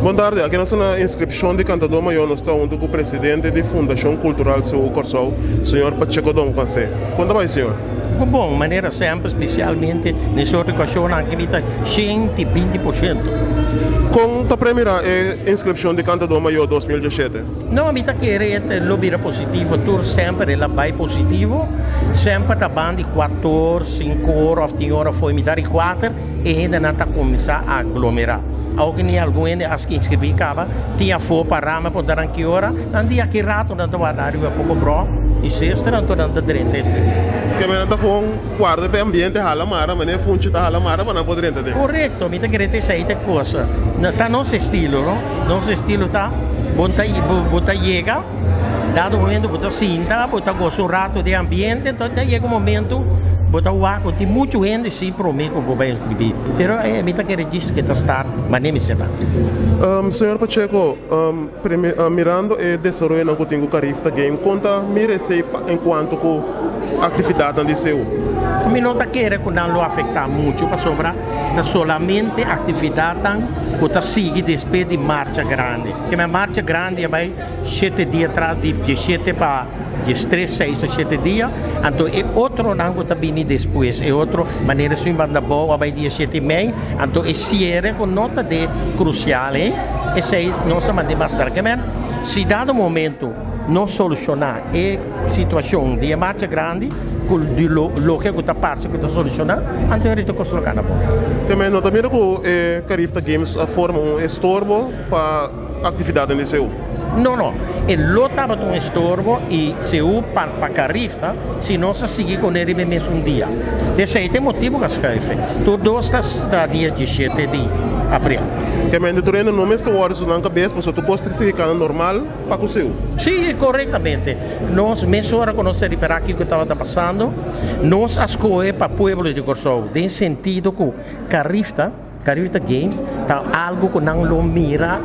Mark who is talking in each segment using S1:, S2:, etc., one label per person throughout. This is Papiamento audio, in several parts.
S1: Bon tardi, aki nos ta na inskripshon di Kantadó Mayó, nos ta huntu ku presidente di Fundashon Kultural Seú Kòrsou, señor Pacheco Domkwanse. Kon ta bai, señor?
S2: Bon, manera semper, spesialmente den sort okashonnan aki mi ta 120%.
S1: Kon ta premirá e inskripshon di Kantadó Mayó 2017?
S2: No, mi ta kere e lo bira positivo, tur semper el a bai positivo, semper ta ban di kuator, sinku ora òf tin ora fo'i mitar di kuater e hendenan ta kuminsá aglomerá. Awoki ni algun hende a inskribí kaba, tin afó pa rama por ta nan ki ora, nan di aki rato nan ta warda ariba poko brò i sester anto nan ta drenta inskribí.
S1: Keme nan ta gewoon warda pa e ambiente hala mara, manera e funchi ta hala mara pa nan por drenta den.
S2: Korekto, mi ta kere ta esei ta e kos. Ta nos estilo, no? Nos estilo ta, bo ta bo ta yega, dado momento bo ta sinta, bo ta gosa un rato di ambiente, enton ta yega un momento bo ta wak ku tin muchu hende si prome ku bo bai inskribí. Pero eh mi ta kere djis ke ta start manera mi seta.
S1: Señor Pacheco, mirando e desaroyonan ku tin ku Carifta Game, kon ta mira esei en kuanto ku aktividatnan di seu?
S2: Mi no ta kere ku nan lo afektá muchu pasobra ta solamente aktividatnan ku ta sigui despues di marcha grandi. Keme marcha grandi a bai shete dia tras di diesshete pa diestres, seis pa shete dia, anto e otronan ku ta bini despues, e otro manera su banda abou a bai dia shete i mei, anto e siere ku no ta de krusial ei, esei nos a manda mas tarde. Kemen si dado momento no solushoná e Situashon di e marcha grandi ku di loke ku ta parse ku ta solushoná, anto e rito kos lo kana bon.
S1: Te no ta mira ku e Carifta Games a forma un estorbo pa aktividatnan di CU?
S2: No, no. E lo tabata un estorbo i CU pa pa Carifta si nos a sigui kuné riba e mesun dia. Esei ta e motibu ku a skuif e. Tur dos ta ta dia diesshete di april.
S1: Te mente tur hende no mester wòrdu su nan kabes pasobra tur kos ta sigui kana normal. Pa ku seu.
S2: Sí, korektamente. Nos mesora ku nos a ripará kiko tabata pasando, nos a skohe pa pueblo di Kòrsou den sentido ku Carifta, Carifta Games, ta algu ku nan lo mira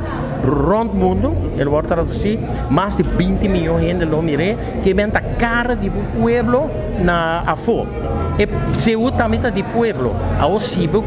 S2: rònt mundu, e lo wòrdu tradusí, mas di binti miyon hende lo mir'é, ke men ta kara di bo pueblo na afó. E seu tambe ta di pueblo. Awor si bo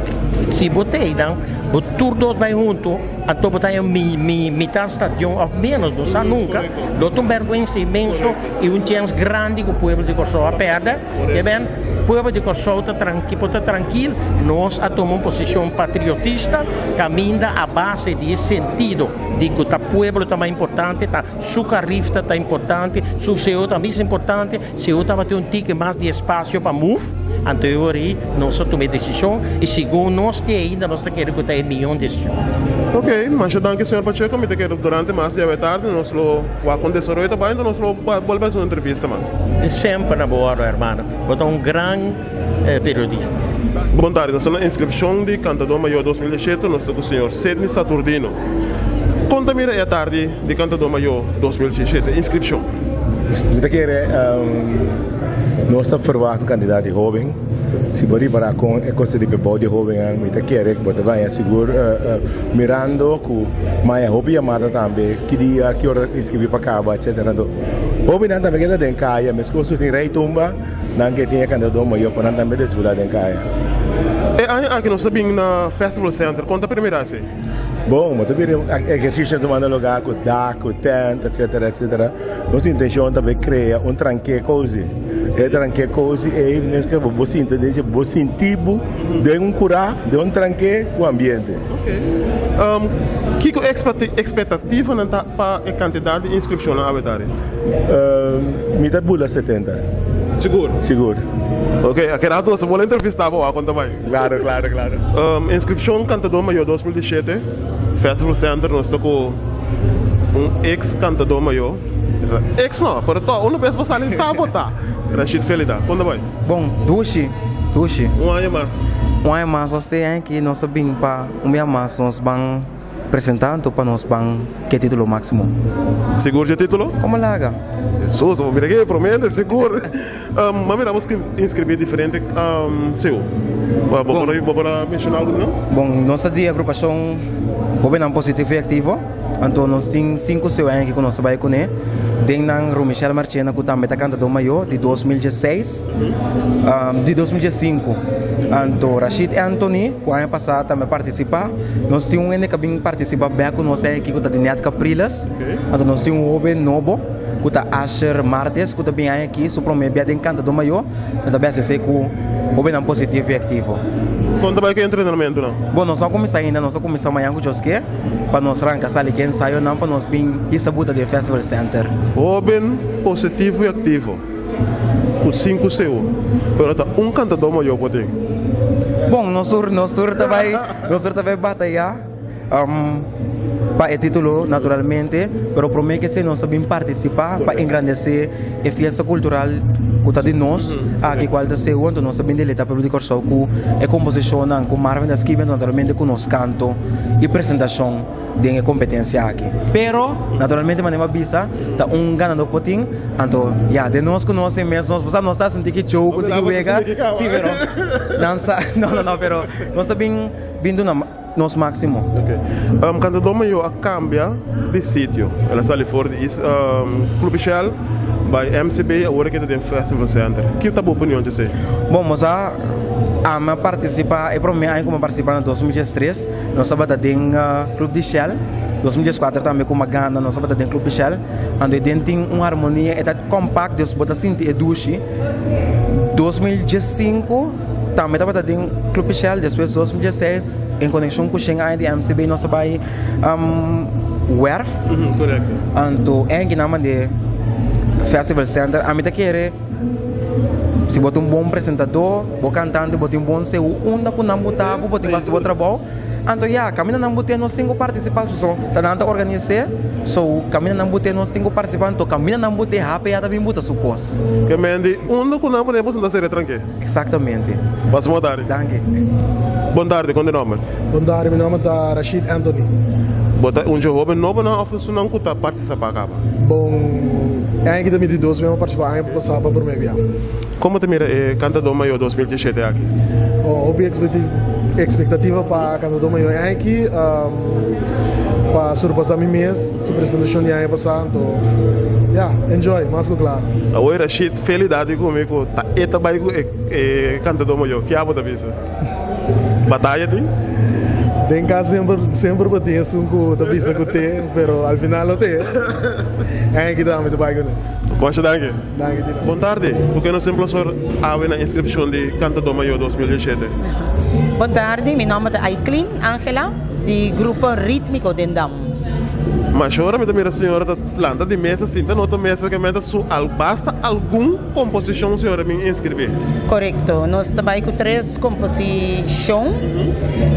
S2: si bo ta einan, bo tur dos bai huntu. Anto bo ta haña mitad stadion of menos, no sa nunca. Lo ta un berguensa inmenso y un chens grandi cu pueblo di Corsou a perde. E ben, pueblo di Corsou ta tranki, por ta trankil, nos a tuma un posicion patriotista caminda a base di e sentido di cu ta pueblo ta mas importante, ta su carifta ta importante, su seo ta mes importante. Si bo tabatin un tiki mas di espacio pa move, anto e ora ei nos a tuma e decision y segun nos te ainda nos ta kere cu ta e miyon decision.
S1: Ok, masha danki señor Pacheco, mi ta kere durante mas di awe tardi nos lo wak con desaroyo ta bai, enton nos lo bolbe haci un entrevista mas.
S2: Semper na bo ora hermano, bo ta un gran periodista.
S1: Bon tardi, nos ta na inscripcion di Cantador Mayor 2017, nos ta cu señor Sidney Saturdino. Con ta mira e atardi di Cantador Mayor 2017, inscripcion?
S3: Mi ta kere nos ta ferwagt un kantidat di hoben. Si bo ripará kon e kos ta di bebou di hobennan, mi ta kere ku bo ta baña sigur mirando ku maya hopi yamada tambe ki dia, ki ora ta inskribí pa kaba etsetera. Anto hobennan tambe ke ta den kaya meskos ku tin rei tumba nan ke tin e kandadó mayor pa nan tambe desfilá den kaya.
S1: E aña aki nos ta bin na Festival Center, kon ta primera esei?
S3: Bon, bo ta bira ehersisio tumando lugá ku dak, ku tènt, etsetera, etsetera. Nos intenshon ta bai krea un tranke kozi. E tranke kozi ei mes ke bo sinta den dje, bo sinti bo den un kurá, den un tranke ku ambiente.
S1: Ok. Kiko e ekspektativanan ta pa e kantidat di inskripshonnan awe tardi?
S3: Mi ta bula 70.
S1: Sigur?
S3: Sigur.
S1: Ok, a keda nos a bola entrevista bo, kon ta bai?
S3: Claro, claro, claro.
S1: Inscripcion Cantador Mayor 2017, Festival Center, nos ta cu un ex Cantador Mayor, ex no, pero to uno bes bo sali ta bo ta, Rashid Felida. Con ta bay?
S4: Bon, dushi, dushi.
S1: Un aña mas.
S4: Un aña mas nos ta aki, nos a bin pa un bia mas nos ban presenta anto pa nos ban ke titulo maximo.
S1: Sigur dje titulo?
S4: Como laga.
S1: Jesus, bo mira ke promete, sigur. Ma mira bo inscribi diferente seu. Bo por bo por a menciona algun di nan?
S4: Bon, nos ta di agrupacion Hobennan Positivo y Activo. Anto nos tin sinku seu aña aki ku nos ta bai kuné. Den nan Romichel Marchena ku tambe ta kantadó mayó di 2016, di 2015. Anto Rashid Anthony ku aña pasá tambe a partisipá. Nos tin un hende ku a bin partisipá bèk ku nos aki ku ta Dinette Capriles. Anto nos tin un hóben nobo ku ta Asher Martes ku ta bin aña aki su promé bia den kantadó mayó. Nan ta bèsè se ku hóbennan positivo i aktivo.
S1: Kon ta bai ku e entrenamentunan?
S4: Bon, nos no a kuminsá ainda. Nos a kuminsá mañan ku Dios ke pa nos ranka sali ku e ensayonan pa nos bin hisa buta den Festival Center.
S1: Hóben positivo i aktivo ku sinku seu, pero ta un kantadó mayó por tin.
S4: Bon, nos tur nos tur ta bai nos tur ta bai batayá pa e título naturalmente, pero promé ke esei nos ta bin partisipá pa engrandesé e fiesta kultural ku ta di nos aki kual ta seú, anto nos ta bin deleitá pueblo di Kòrsou ku e komposishonnan ku Marvin ta skibi anto naturalmente ku nos kanto i presentashon den e kompetensia aki. Pero naturalmente manera mi a bisa ta un ganadó por tin, anto ya den nos ku nos e mes nos sa nos ta hasi un tiki joke un tiki wega si pero nan sa no no no pero nos ta bin bin duna nos máximo.
S1: Ok. Cantador Mayor a cambia di sitio. El a sali for di Club Shell bai MCB awor e keda den Festival Center. Ki ta bo opinion djesei?
S4: Bon, nos a ami a participa e prome aña ku mi a participa na 2013 nos tabata den Club di Shell, 2014 tambe ku mi a gana nos tabata den Club di Shell. Anto e den tin un harmonia, e ta compact dus bo ta sinti e dushi. 2015 tambe tabata den Club di Shell, despues 2016. En konekshon ku shen aña di MCB nos a bai werf. Anto en kinan mande Festival Center. Ami ta kere si bo ta un bon presentadó, bo kantante, bo tin bon seu, unda ku nan bo ta bo tin ku hasi bo trabou. Anto ya, kaminda nan bo te nos tin ku partisipá pasobra ta nan ta organis'é. So kaminda nan bo te nos tin ku partisipá, anto kaminda nan bo te HPA ta bin buta su kos.
S1: Ke men di unda ku nan bo te bo sinta sere tranke.
S4: Exactamente.
S1: Pasa bon tardi.
S4: Danki.
S1: Bon tardi, kon di nomber?
S5: Bon tardi, mi nomber ta Rashid Anthony.
S1: Bo ta un dje hoben nobo nan of esunnan ku ta partisipá kaba?
S5: Bon, aña aki ta mi di dos bia mi a partisipá, aña pasá pa promé bia.
S1: Kon bo ta mira e Kantadó Mayó 2017 aki?
S5: Bon, hopi ekspektativa pa Kantadó Mayó e aña aki, pa surpasá mi mes su presentashon di aña pasá, anto ya, enjoy, mas ku kla.
S1: Awor Rashid, Felida di ku mi ku ta e ta bai ku e kantadó mayor. Ke abo ta bisa? Bataya tin?
S5: Den kas semper semper bo tin esun ku ta bisa ku te, pero al final no te. En aki tambe ta bai kuné.
S1: Masha danki.
S5: Danki Tino.
S1: Bon tardi. Ku ke nos tin plasor awe na inskripshon di Kantadó Mayor 2017?
S6: Bon tardi, mi nòmber ta Aiklin Angela di Grupo Ritmiko den Dam.
S1: Masha ora mi ta mira señora ta lanta di mesa sinta na otro mesa ke meta su al basta algun komposishon señora bin inskribí.
S6: Korekto, nos ta bai ku tres komposishon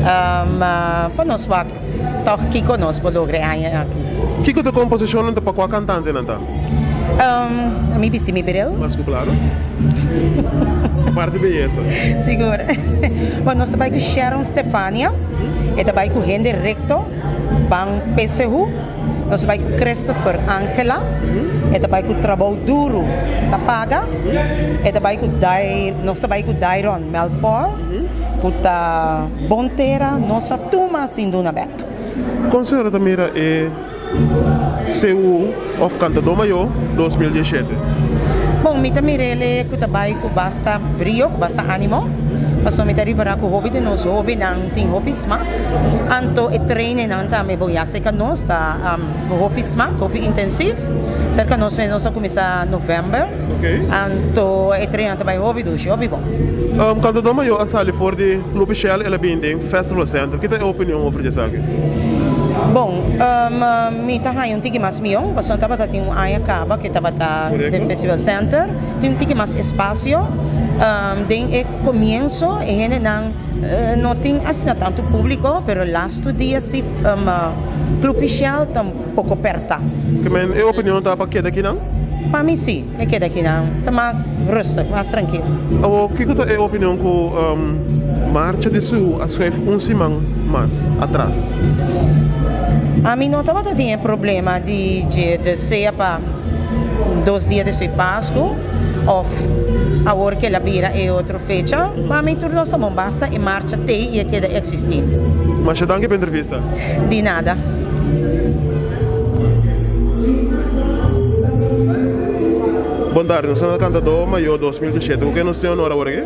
S6: pa nos wak tòg kiko nos por logra e aña aki.
S1: Kiko ta komposishonnan ta pa kua kantantenan ta?
S6: Mi bisti mi bril.
S1: Mas ku klaro. Parti beyesa.
S6: Sigur. Bon, nos ta bai ku Sharon Stefania, e ta bai ku Hende Rekto. Ban PCU, nos ta bai ku Christopher Angela, e ta bai ku Trabou Duru ta paga, e ta bai ku Dai, nos ta bai ku Dairon Melfor, ku ta Bon Tera, nos a tuma sin duna bek.
S1: Kon señora ta mira e CU of Cantador Mayor 2017?
S6: Bon, mi ta mir'el ku ta bai ku basta brio, ku basta animo, pasobra mi ta ripará ku hopi di nos hobennan tin hopi smak, anto e trainingnan tambe bon ya serka nos ta hopi smak, hopi intensief, serka nos mes nos a kuminsá novèmber, anto e trainingnan ta bai hopi dushi, hopi bon.
S1: Cantador Mayor a sali for di Club Shell el a bin den Festival Center, ki ta e opinion over di esaki?
S6: Bon, mi ta haña un tiki mas mion, pasobra tabata tin un aña kaba ke tabata den Festival Center, tin un tiki mas espasio. Den e komienso e hendenan no tin asina tantu públiko, pero lastu dia si Club Shell ta un poko pèrtá.
S1: Kimen e opinion ta pa keda kinan?
S6: Pa mi si, e keda kinan. Ta mas rustig, mas trankil.
S1: Awor, kiko ta e opinion ku marcha di Seú a schuif un siman mas atras?
S6: Ami no tabata tin e problema di dje dus sea pa dos dia despues Pasku of awor ke el a bira e otro fecha. Pa mi tur dos ta bon, basta e marcha tei i e keda eksistí.
S1: Masha danki pa entrevista.
S6: Di nada.
S1: Bon tardi, nos ta na Kantadó Mayó 2017. Ku ken nos tin honor awor aki?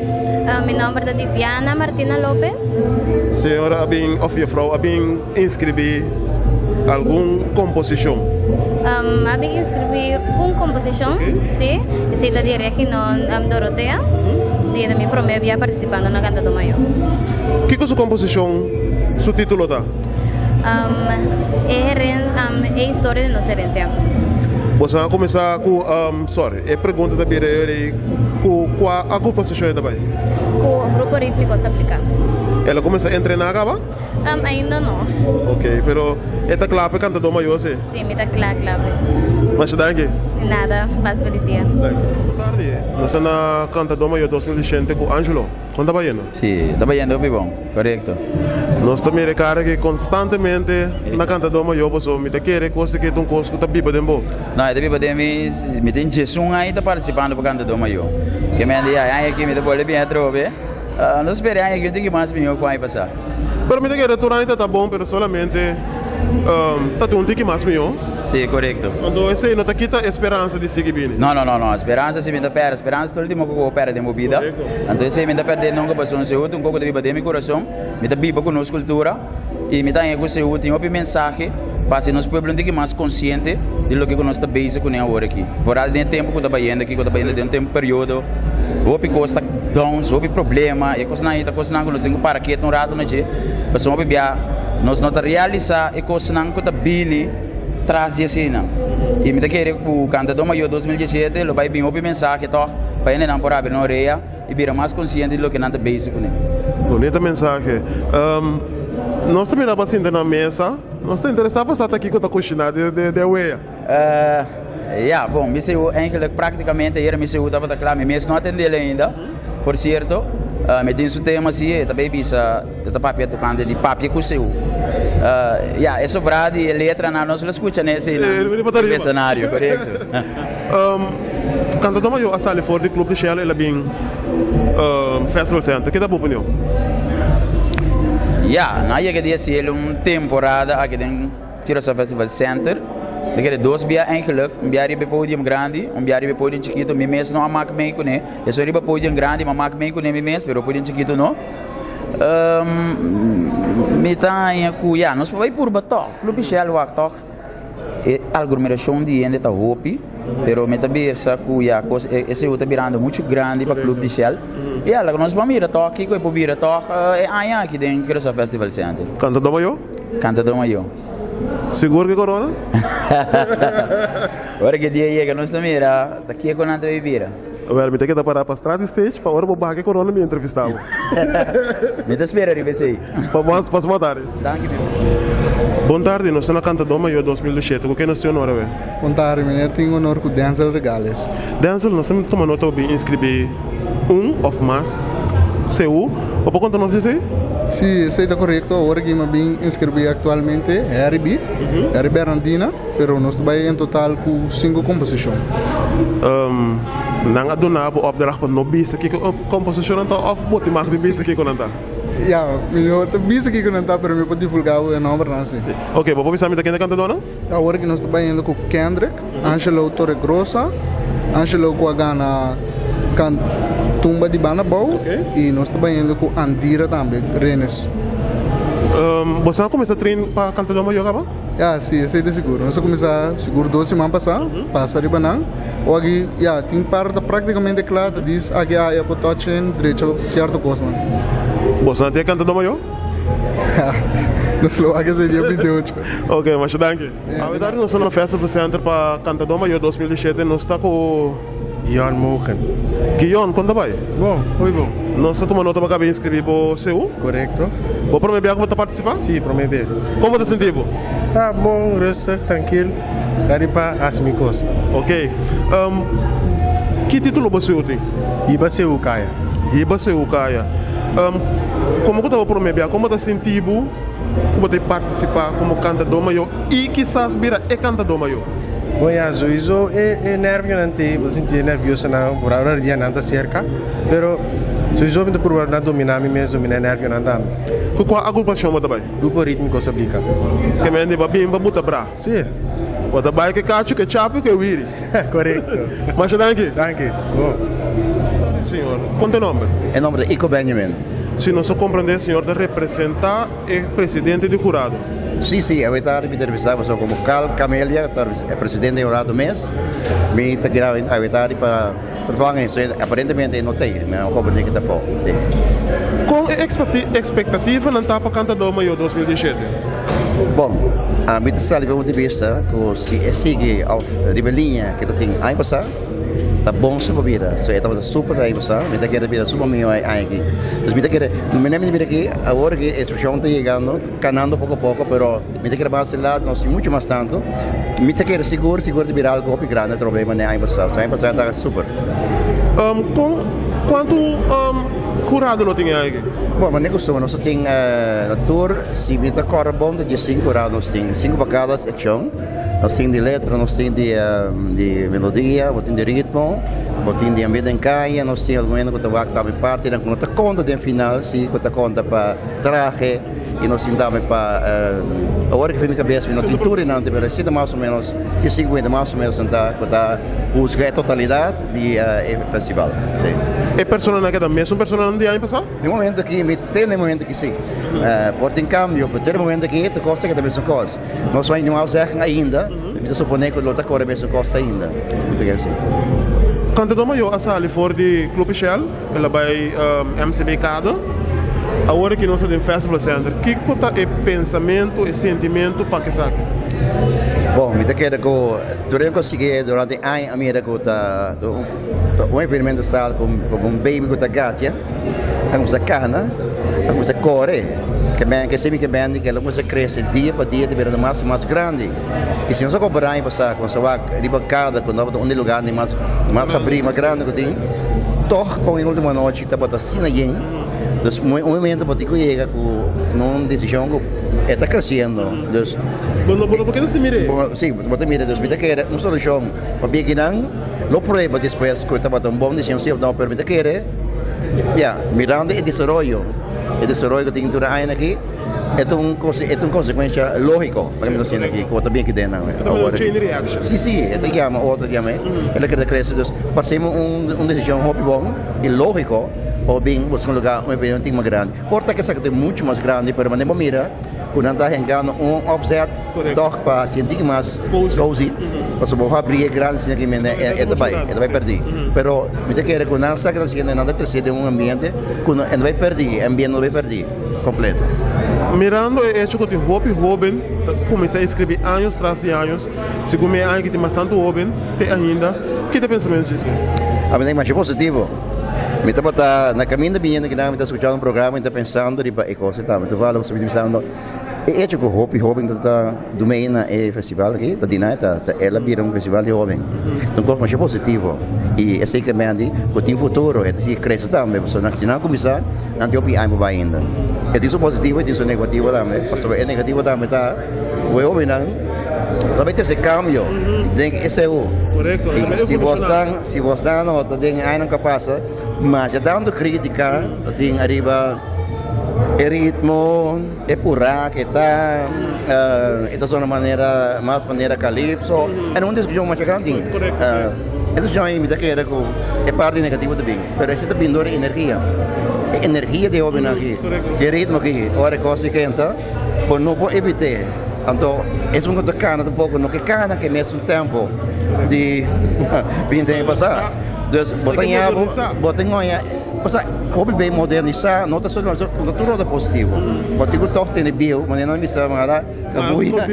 S7: Mi nòmber ta Diviana Martina Lopez.
S1: Señora a bin òf jefrou a bin inskribí algun komposishon?
S7: Mi a bin inskribí un komposishon, sí. Esei ta di Reginon Dorotea. Sí, ta mi promé bia partisipando na Kantadó Mayó.
S1: Kiko su komposishon su título ta?
S7: E heren, e historia di nos herensia.
S1: Boso a kuminsá ku, sorry, e pregunta ta bira yori ku kua agrupacion e ta bai?
S7: Ku Grupo Ritmiko Sablika.
S1: El a kuminsá entrená kaba?
S7: Ainda no.
S1: Ok, pero e ta kla pa e kantadó mayó si?
S7: Si, mi ta kla kla p'e.
S1: Masha danki.
S7: Di nada, pasa felis dia.
S1: Danki. Bon tardi, nos ta na Kantadó Mayó 2017 ku Angelo. Kon ta bayendo?
S8: Si, ta bayendo hopi bon, korekto.
S1: Nos ta mira e kara aki konstantemente na kantadó mayó pasobra mi ta kere kos aki ta un kos ku ta biba den bo.
S8: No, e ta biba den mi, mi tin diesun aña ta partisipando pa kantadó mayó. Ke men di ya, e aña aki mi ta bolbe bin atrobe. Nos spera e aña aki un tiki mas mihó ku aña pasá.
S1: Pero mi ta kere tur aña ta ta bon pero solamente ta tin un tiki mas mihó.
S8: Si, korekto.
S1: Anto esei no ta kita e speransa di sigui bini?
S8: No, no, no, no. Speransa si mi ta pèrdè. Speransa ta ultimo ku bo pèrdè den bo bida. Anto esei mi ta pèrdè nunka pasobra Seú ta un koko ta biba den mi kurason. Mi ta biba ku nos kultura i mi ta haña ku Seú tin hopi mensahe pa hasi nos pueblo un tiki mas konsiente di loke ku nos ta bezig kuné awor aki. Foral den e tempu ku ta bayendo aki, ku ta bayendo den un tempu periodo hopi kos ta downs, hopi problema. E kosnan ei ta kosnan ku nos tin ku para ketu un ratu na dje pasobra hopi bia nos no ta realisá e kosnan ku ta bini tras di eseinan. I mi ta kere ku Kantadó Mayó 2017 lo bai bin hopi mensahe tòg pa hendenan por habri nan orea i bira mas konsiente di loke nan ta bezig kuné.
S1: Bonita mensahe. Nos ta mira pa sinta na mesa. Nos ta interesá pa sa ta kiko ta kushiná den wea.
S8: Ya, bon, mi seú eigenlijk práktikamente ayera mi seú tabata kla. Mi mes no a tendel ainda, por sierto. Mi tin su tema si, e ta bay bisa, e ta papia tokante di papia ku seú. Ya, e sobrá di e letranan nos lo skucha na eseinan riba esenario, korekto.
S1: Kantadó Mayor a sali for di Club di Shell el a bin Festival Center. Ke ta bo opinion?
S8: Ya, nan a yega di hasi el un temporada aki den Curaçao Festival Center. Mi kere dos bia eigenlijk, un bia riba e podium grandi, un bia riba e podium chikito. Mi mes no a mak mee kuné. Esun riba podium grandi mi a mak mee kuné mi mes, pero podium chikito no. Mi ta haña ku ya, nos por bai purba tòg. Club Shell wak tòg. E aglomerashon di hende ta hopi, pero mi ta bisa ku ya kos esei ta birando muchu grandi pa Club di Shell. Ya, laga nos ban mira tòg kiko e por bira tòg e aña aki den Curaçao Festival Center.
S1: Kantadó mayó?
S8: Kantadó mayó.
S1: Sigur ke corona?
S8: Ora ke dia yega nos ta mira ta kiko nan ta bay bira.
S1: Wel, mi ta keda pará pa strat di stage pa ora bo baha ke corona mi entrevistá bo.
S8: Mi ta spera riba esei.
S1: Pa mas, pasa bo tardi.
S8: Danki mi.
S1: Bon tardi, nos ta na Kantadó Mayó 2007, ku ken nos tin honor awe?
S5: Bon tardi, meneer tin honor ku Denzel Regales.
S1: Denzel, nos ta tuma nota bo bin inskribí un òf mas CU. Bo por konta nos di esei?
S5: Sí, esei ta korekto. Awor aki mi a bin inskribí aktualmente Harry B. Harry Bernardina, pero nos ta bai en total ku sinku komposishon.
S1: Nan a duna bo opdracht pa no bisa kiko komposishonnan ta òf bo tin mag di bisa kiko nan ta?
S5: Ya, mi no ta bisa kiko nan ta, pero mi por divulgá bo e nòmbernan sí.
S1: Oke, bo por bisa mi ta ken ta kantadónan?
S5: Awor aki nos ta bayendo ku Kendrick, Angelo Torregrosa, Angelo ku a gana kan tumba di banda bou i nos ta bayendo ku Andira tambe, Renes.
S1: Boso a kuminsá train pa kantadó mayor kaba?
S5: Ya, si, esei ta sigur. Nos a kuminsá sigur dos siman pasá, pasa riba nan. Oaki, ya, tin par ta práktikamente kla, ta dis aki a e por touch in, drecha sierto kosnan.
S1: Boso a tin e kantadó mayor?
S5: Nos lo wak esei dia 28.
S1: Ok, masha danki. Awe tardi nos ta na Festival Center pa Cantador Mayor 2017. Nos ta ku.
S9: Guion Mogen.
S1: Guion, kon ta bai?
S9: Bon, hopi bon.
S1: Nos ta tuma nota pa kaba inscribi bo CU.
S9: Korekto.
S1: Bo prome bia ku bo ta partisipa?
S9: Si, prome bia.
S1: Kon bo ta sinti bo?
S9: Ta bon, rustig, trankil, ready pa hasi mi kos.
S1: Ok. Ki titulo bo CU tin?
S9: Hiba CU Kaya.
S1: Hiba CU Kaya. Komo ku ta bo prome bia? Kon bo ta sinti bo ku bo ta partisipá komo kantadó mayó i kisas bira e kantadó mayó?
S9: Bon ya, souiso e e nervionan t'ei, bo ta sinti e nerviosonan por ora di dia nan ta serka, pero souiso mi ta purba na dominá mi mes, dominá e nervionan tambe.
S1: Ku kua agrupashon bo ta bai?
S9: Grupo Ritmiko Sablika.
S1: Ke mende bo a bin pa buta bra?
S9: Si.
S1: Bo ta bai ku e kachu, ku e chapu i ku e wiri.
S9: Korekto.
S1: Masha danki.
S9: Danki. Bon.
S1: Señor, kon ta e nomber?
S10: E nomber ta Iko Benjamin.
S1: Si nos a komprendé, señor ta representá e presidente di hurado.
S10: Sí, sí, awe tardi mi ta representá pasobra komo Carl Camelia ta e presidente di hurado mes, mi ta keda awe tardi pa vervangen e, so aparentemente e no ta ei, mi a komprendé ke ta afó, sí.
S1: Kon e ekspektativanan ta pa Kantadó Mayó 2017?
S10: Bon, ami ta sali pa punto di bista ku si e sigui òf riba e liña ke ta tin aña pasá, ta bon su pa bira. So e tabata super aña pasá, mi ta kere bira super mihó e aña aki. Dus mi ta kere, mi na mi ta mira aki, awor aki e instrukshon ta yegando, kanando poko poko, pero mi ta kere mas adelante, nos tin muchu mas tantu. Mi ta kere sigur, sigur ta bira algu hopi grandi atrobe manera aña pasá. So aña pasá ta super.
S1: Kon, kuantu hurado lo tin e aña aki?
S10: Bon, manera kustumber nos ta tin na tur, si mi ta kòrda bon ta diesinku hurado nos tin, sinku pa kada sekshon. Nos tin di letra, nos tin di di melodia, bo tin di ritmo, bo tin di ambiente den kaya, nos tin algun hende ku ta wak tambe partinan ku no ta konta den final si, ku ta konta pa trahe i nos tin tambe pa awor ke fin mi kabes mi no tin tur dinanti pero esei ta mas o menos ki sinku hende mas o menos nan ta ku ta husga e totalidat di e festival si.
S1: E personanan ke ta mesun personanan di aña pasá?
S10: Den momento aki mi te den momento aki si. Por tin kambio pero te den momento aki ta kosta ke ta mesun kos. Nos no a zeggen ainda, mi ta supone ku lo ta kore mesun kos ainda. Mi ta kere si.
S1: Kantadó Mayor a sali for di Club Shell, el a bai MCB Kade. Awor aki nos ta den Festival Center. Kiko ta e pensamentu, e sentimentu pa esaki?
S10: Bon, mi ta kere ku tur e ku a sigui durante e aña a mira ku ta un evenemento sal komo un baby ku ta gatia. A kuminsá kana, a kuminsá kore. Ke men ke semi ke men di ke lo kuminsá krese dia pa dia ta birando mas i mas grandi. I si nos a kompará aña pasá ku nos a wak riba kada ku tabata un di lugar di mas mas habrí mas grandi ku tin, tòg kon e último anochi tabata asina yen. Dus un momento bo tin ku yega ku un desishon ku e ta kresiendo. Dus
S1: Bo no por keda sin mir'é.
S10: Si, bo ta mira. Dus mi ta kere un solushon pabia kinan lo prueba despues ku tabata un bon desishon si òf no, pero mi ta kere. Ya, mirando e desaroyo, e desaroyo ku tin tur e aña aki, e ta un e ta un konsekuensha lógiko pa mi ta siña aki, ku ta bin aki den nan awor.
S1: Chain reaction.
S10: Si, si, e ta yama otro, ta yama e, e ta keda krese. Dus parse mi un un desishon hopi bon i lógiko pa bin buska un lugá un evento tin mas grandi. Por ta ke esaki ta muchu mas grandi, pero manera bo mira ku nan ta hengando un opzet tòg pa sinti ki mas cozy, pasobra bo habri e grandi asina ki mende e ta bai, e ta bai pèrdí. Pero mi ta kere ku nan sa ke ta hasiendo, nan ta krese den un ambiente ku no e no bai pèrdí, e ambiente no bai pèrdí kompleto.
S1: Mirando e echo ku tin hopi hóben ta kuminsá inskribí años tras di años, segun mi e aña ki tin mas tantu hóben te ainda, ki ta e pensamentu di esei?
S10: Ami ta masha positivo. Mi tabata na kaminda biniendo kinan mi ta skuchando un programa mi ta pensando riba e kos ei tambe. Toevallig mi ta pensando e echo ku hopi hoben ta ta dumei na e festival aki ta dina ta ta el a bira un festival di hoben. Ta un kos masha positivo i esei ke men di ku tin futuro e ta sigui krese tambe pasobra si nan kuminsá nan tin hopi aña pa bai ainda. E tin su positivo i tin su negativo tambe pasobra e negativo tambe ta ku e hobennan ta bai trese kambio den e seú. I si bo stan Si bos ta nota den e añanan ku a pasa, masha tantu krítika ta tin ariba e ritmo, e purá ke ta, e ta sona manera mas manera kalipso. E un diskushon masha grandi tin. E diskushon ei mi ta kere ku e parti negativo ta bin, pero esei ta bin dor di energia. E energia di e hóbennan aki, di e ritmo aki, ora e kos di kenta, bo no por evit'é. Anto esun ku ta kana tampoko no ke kana ku e mesun tempo di binti aña pasá. Dus bo ta ña bo, bo ta ñoña, osea hopi bei modernisá no ta solo no ta tur ota positivo. Bo tin ku tòg tene bieu, manera nan bisa mara kabuya.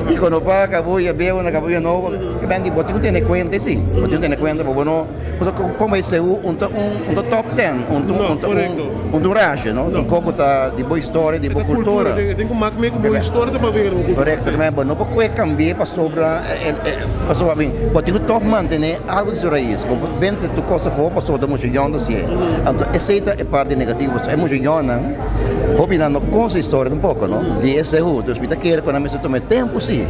S10: Kiko no pa kabuya bieu na kabuya nobo. Bo tin ku tene kuenta si, bo tin ku tene kuenta pa bo no. Pasobra como e seú un ta un ta top ten, un ta un ta un ta un rasha, no? Un koko ta di bo historia, di bo kultura.
S1: E tin ku mak mee ku bo historia ta papia di bo kultura.
S10: Korekto, bo no por kue kambia pasobra pasobra mi bo tin ku tòg mantené algu di su rais. Bo por bente tur kos afó pasobra ta muchu yòn ta hasié. Anto esei ta e parti negativo pasobra e muchu yònnan hopi nan no konosé historia tampoko, no? Di. Di e sehu. Dus mi ta kere ku nan mester tuma e tempu si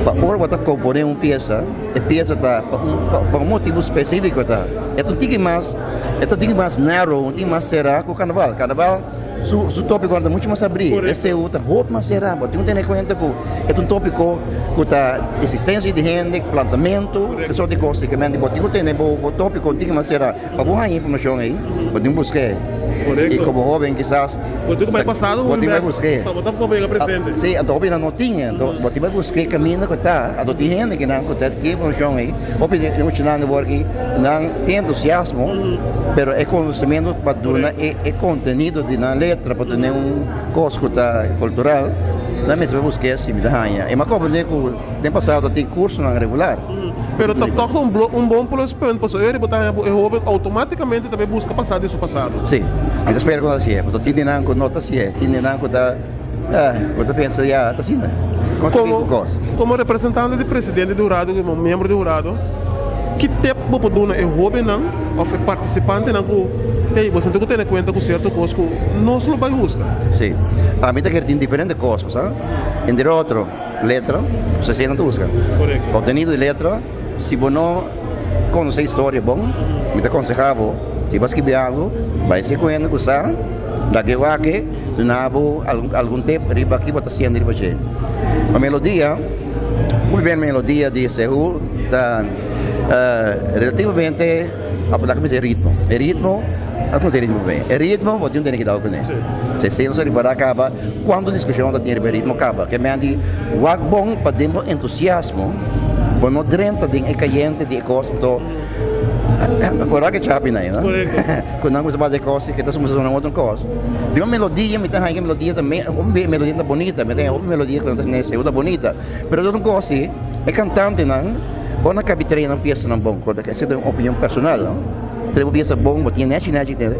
S10: pa ora bo ta komponé un piesa, e piesa ta pa un pa un motibu spesífiko ta. E ta un tiki mas e ta un tiki mas narrow, un tiki mas será ku karnaval. Karnaval su su tópikonan ta muchu mas abrí. E sehu ta hopi mas será. Bo tin ku tene kuenta ku e ta un tópiko ku ta eksistensia di hende, plantamentu, e sort di kos. Bo tin ku tene bo bo tópiko un tiki mas será. Pa bo haña informashon ei, bo tin busk'é.
S1: Korekto.
S10: I komo hóben kisas.
S1: Bo tin ku bai pasado
S10: bo tin bai busk'é.
S1: Pa bo ta por yega presente.
S10: Sí, anto hóbennan no tin e. Anto bo tin bai busk'é kaminda ku ta. Anto tin hende kinan ku ta ki informashon ei. Hopi di e muchanan awor aki nan tin entusiasmo, pero e konosementu pa duna e e kontenido di nan letra, pa duna un kos ku ta kultural, nan mester bai busk'é si mi ta haña. I mi a komprendé ku den pasado tin kursonan regular.
S1: Pero ta tòg un blo un bon pluspunt pasobra e riba ta haña ku e hóben outomátikamente ta bai buska pasá di su pasado.
S10: Sí, mi ta spera ku nan ta hasié, pasobra tin di nan ku no ta hasié, tin di nan ku ta ku ta pensa ya ta asina. Nos ta bin ku kos.
S1: Komo representante di presidente di hurado komo miembro di hurado, ki tep bo por duna e hóbennan òf e partisipantenan ku hey bo sinti ku tene kuenta ku sierto kos ku nos lo bai buska?
S10: Sí, ami ta kere tin diferente kos, bo sa, entre otro. Letra, so esei nan ta buska. Kontenido di letra, si bo no konosé historia bon, mi ta konsehá bo, si bo a skibi algu, bai se ku hende ku sa, laga e wak e, duna bo algun tip riba ki bo ta hasiendo riba dje. Pa melodia, hopi bia melodia di Seú ta relativamente. Apo laga bisa e ritmo. E ritmo, a konoce e ritmo prome. E ritmo bo tin un tene kidao kuné. Se se nos a ripará kaba kuantu diskushon ta tin riba e ritmo kaba. Ke men di wak bon pa den bo entusiasmo bo no drenta den e kayente di e kos anto ora ke chapi nai no. Ku nan kuminsa bati e kos i ke ta kuminsa sona otro kos. Riba melodia mi ta haña ke melodia ta me hopi melodia ta bonita mi ta haña hopi melodia ku nan ta hasi na e seu ta bonita. Pero otro kos si e kantantenan. Bo na kabi trae nan piesanan bon, ku esei ta un opinion personal, no? Trae bo piesa bon, bo tin e nechi nechi tene.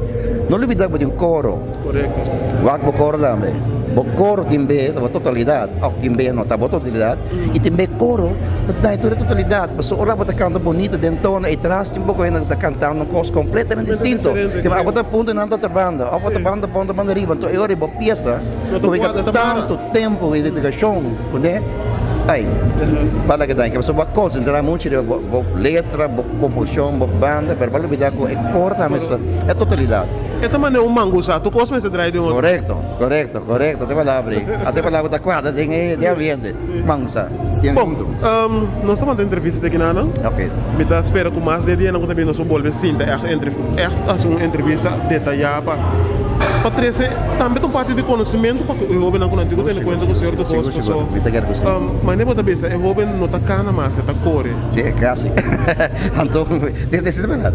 S10: No lubida ku bo tin un koro.
S1: Korekto.
S10: Wak bo koro tambe. Bo koro tin be ta bo totalidat, òf tin be no ta bo totalidat, i tin be koro ta daña tur e totalidat. Pasobra ora bo ta kanta bonito den tono, e tras tin poko hende ku ta kantando un kos kompletamente distinto. Kema abo ta punta nan ta otro banda, òf otro banda ta punta banda riba. Anto e ora bo piesa
S1: No ta
S10: ku
S1: kuadra, ta mara.
S10: tantu tempu i dedikashon kuné. Ai, pa laga danki. Pasobra bo a konsentrá muchu riba bo bo letra, bo komposishon, bo banda, pero bo a lubidá ku e kor tambe sa e totalidat.
S1: E ta manera un mangusa, tur kos mester drai den otro.
S10: Korekto, korekto, korekto. Te palabra ei. A te palabra ku ta kuadra den e den ambiente. Mangusa. Den
S1: Bon,
S10: huntu.
S1: nos ta manda entrevista te kinanan.
S10: Oke.
S1: Mi ta spera ku mas den dianan ku ta bini nos por bolbe sinta ègt entre ègt hasi un entrevista detayá pa pa trese tambe ta un parti di konosementu pa ku e hóbennan ku nan tin ku tene kuenta ku sierto kos paso manera bo ta bisa e hóben no ta kana mas e ta kore.
S10: Si e kasi anto esei ta bèrdat.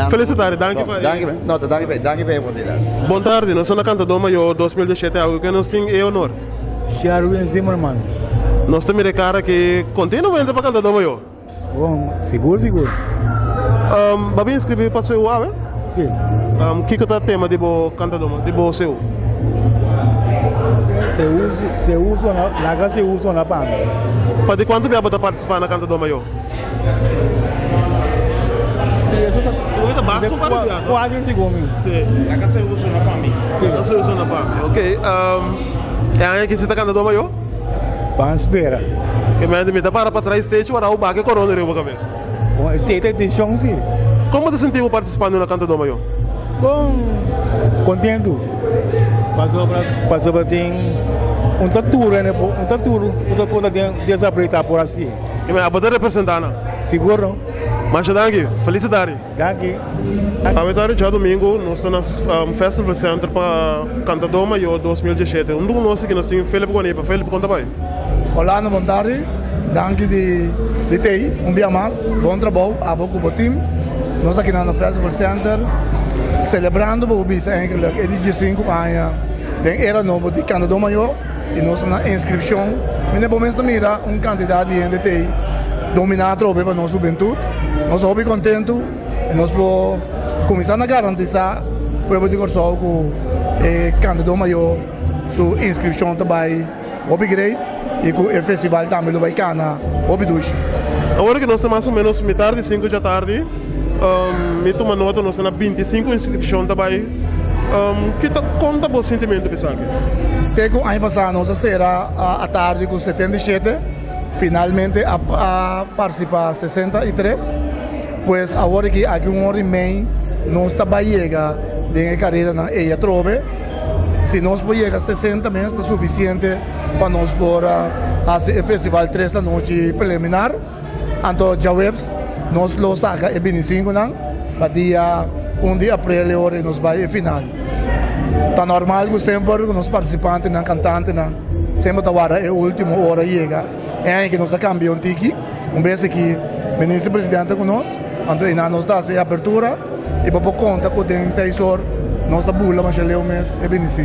S1: Felisitade danki pa e.
S10: No ta danki pa danki pa e oportunidat.
S1: Bon tardi nos ta na Kantadó Mayor 2017 awe ku nos tin e honor.
S11: Sherwin Zimmerman.
S1: Nos ta mira e kara aki kontinuamente pa Kantadó Mayor.
S11: Bon, sigur sigur.
S1: Um, bo a bin inscribi pa CU awe?
S11: Si.
S1: Um, kiko ta tema di bo kantadó, di bo CU?
S11: CU, CU sona, laga CU sona pa mi.
S1: Pa di kuantu bia bo ta partisipá na Kantadó Mayó? Sigur ta basta un par di bia, no?
S11: Kuater sigur mi.
S1: Si.
S11: Laga CU sona pa mi.
S1: Si. Laga CU sona pa mi. Ok, um, e aña aki si ta Kantadó Mayó?
S11: Ban spera.
S1: Ke mente mi ta para pa trai stage wara bo bake korona riba bo kabes.
S11: Bon, esei ta intencion si.
S1: Kon bo ta sinti bo partisipando na Kantadó Mayó?
S11: Bon, kontentu. Pasobra, pasobra tin un ta tur hende por, un ta tur un ta konta den desapreta por asi.
S1: Ke mente abo ta representa nan?
S11: Sigur no.
S1: Masha danki. Felicidades.
S11: Danki.
S1: Awe tardi djadumingu nos ta na Festival Center pa Kantadó Mayó 2017. Huntu ku nos aki nos tin Philip Guanipa. Philip, kon ta bai?
S5: Hola, bon tardi. Danki di di tei un bia mas. Bon trabou abo ku bo team. Nos aki na Festival Center selebrando bo bisa eigenlijk e di diesinku aña den era nobo di Kantadó Mayó. I nos ta na inskripshon. Mi den bo mes ta mira un kantidat di hende t'ei dominá atrobe pa nos hubentut. Nos ta hopi kontentu i nos por kuminsá na garantisá pueblo di Kòrsou ku e Kantadó Mayó su inskripshon ta bai hopi great i ku e festival tambe lo bai kana hopi dushi.
S1: Awor ku nos ta mas o ménos mitar di sinku djatardi, mi tuma nota nos ta na 25 inskripshon ta bai. Ki ta kon ta bo sintimentu pa esaki?
S5: Te ku aña pasá nos a sera atardi ku 77, finalmente a partisipá 63. Pues awor aki aki un ora i mei nos ta bai yega den e karedanan ei atrobe. Si nos por yega 60 mes ta sufisiente pa nos por hasi e festival tres anochi preliminar. Anto djaweps nos lo saka e binisinkunan pa dia un di aprel e ora ei nos bai e final. Ta normal ku semper ku nos partisipantenan, kantantenan semper ta warda e ultimo ora yega. E aña aki nos a kambia un tiki, un bes aki Minister President ta ku nos, anto einan nos ta hasi e apertura i bo por konta ku den seis or nos ta bula masha leu mes e bini si.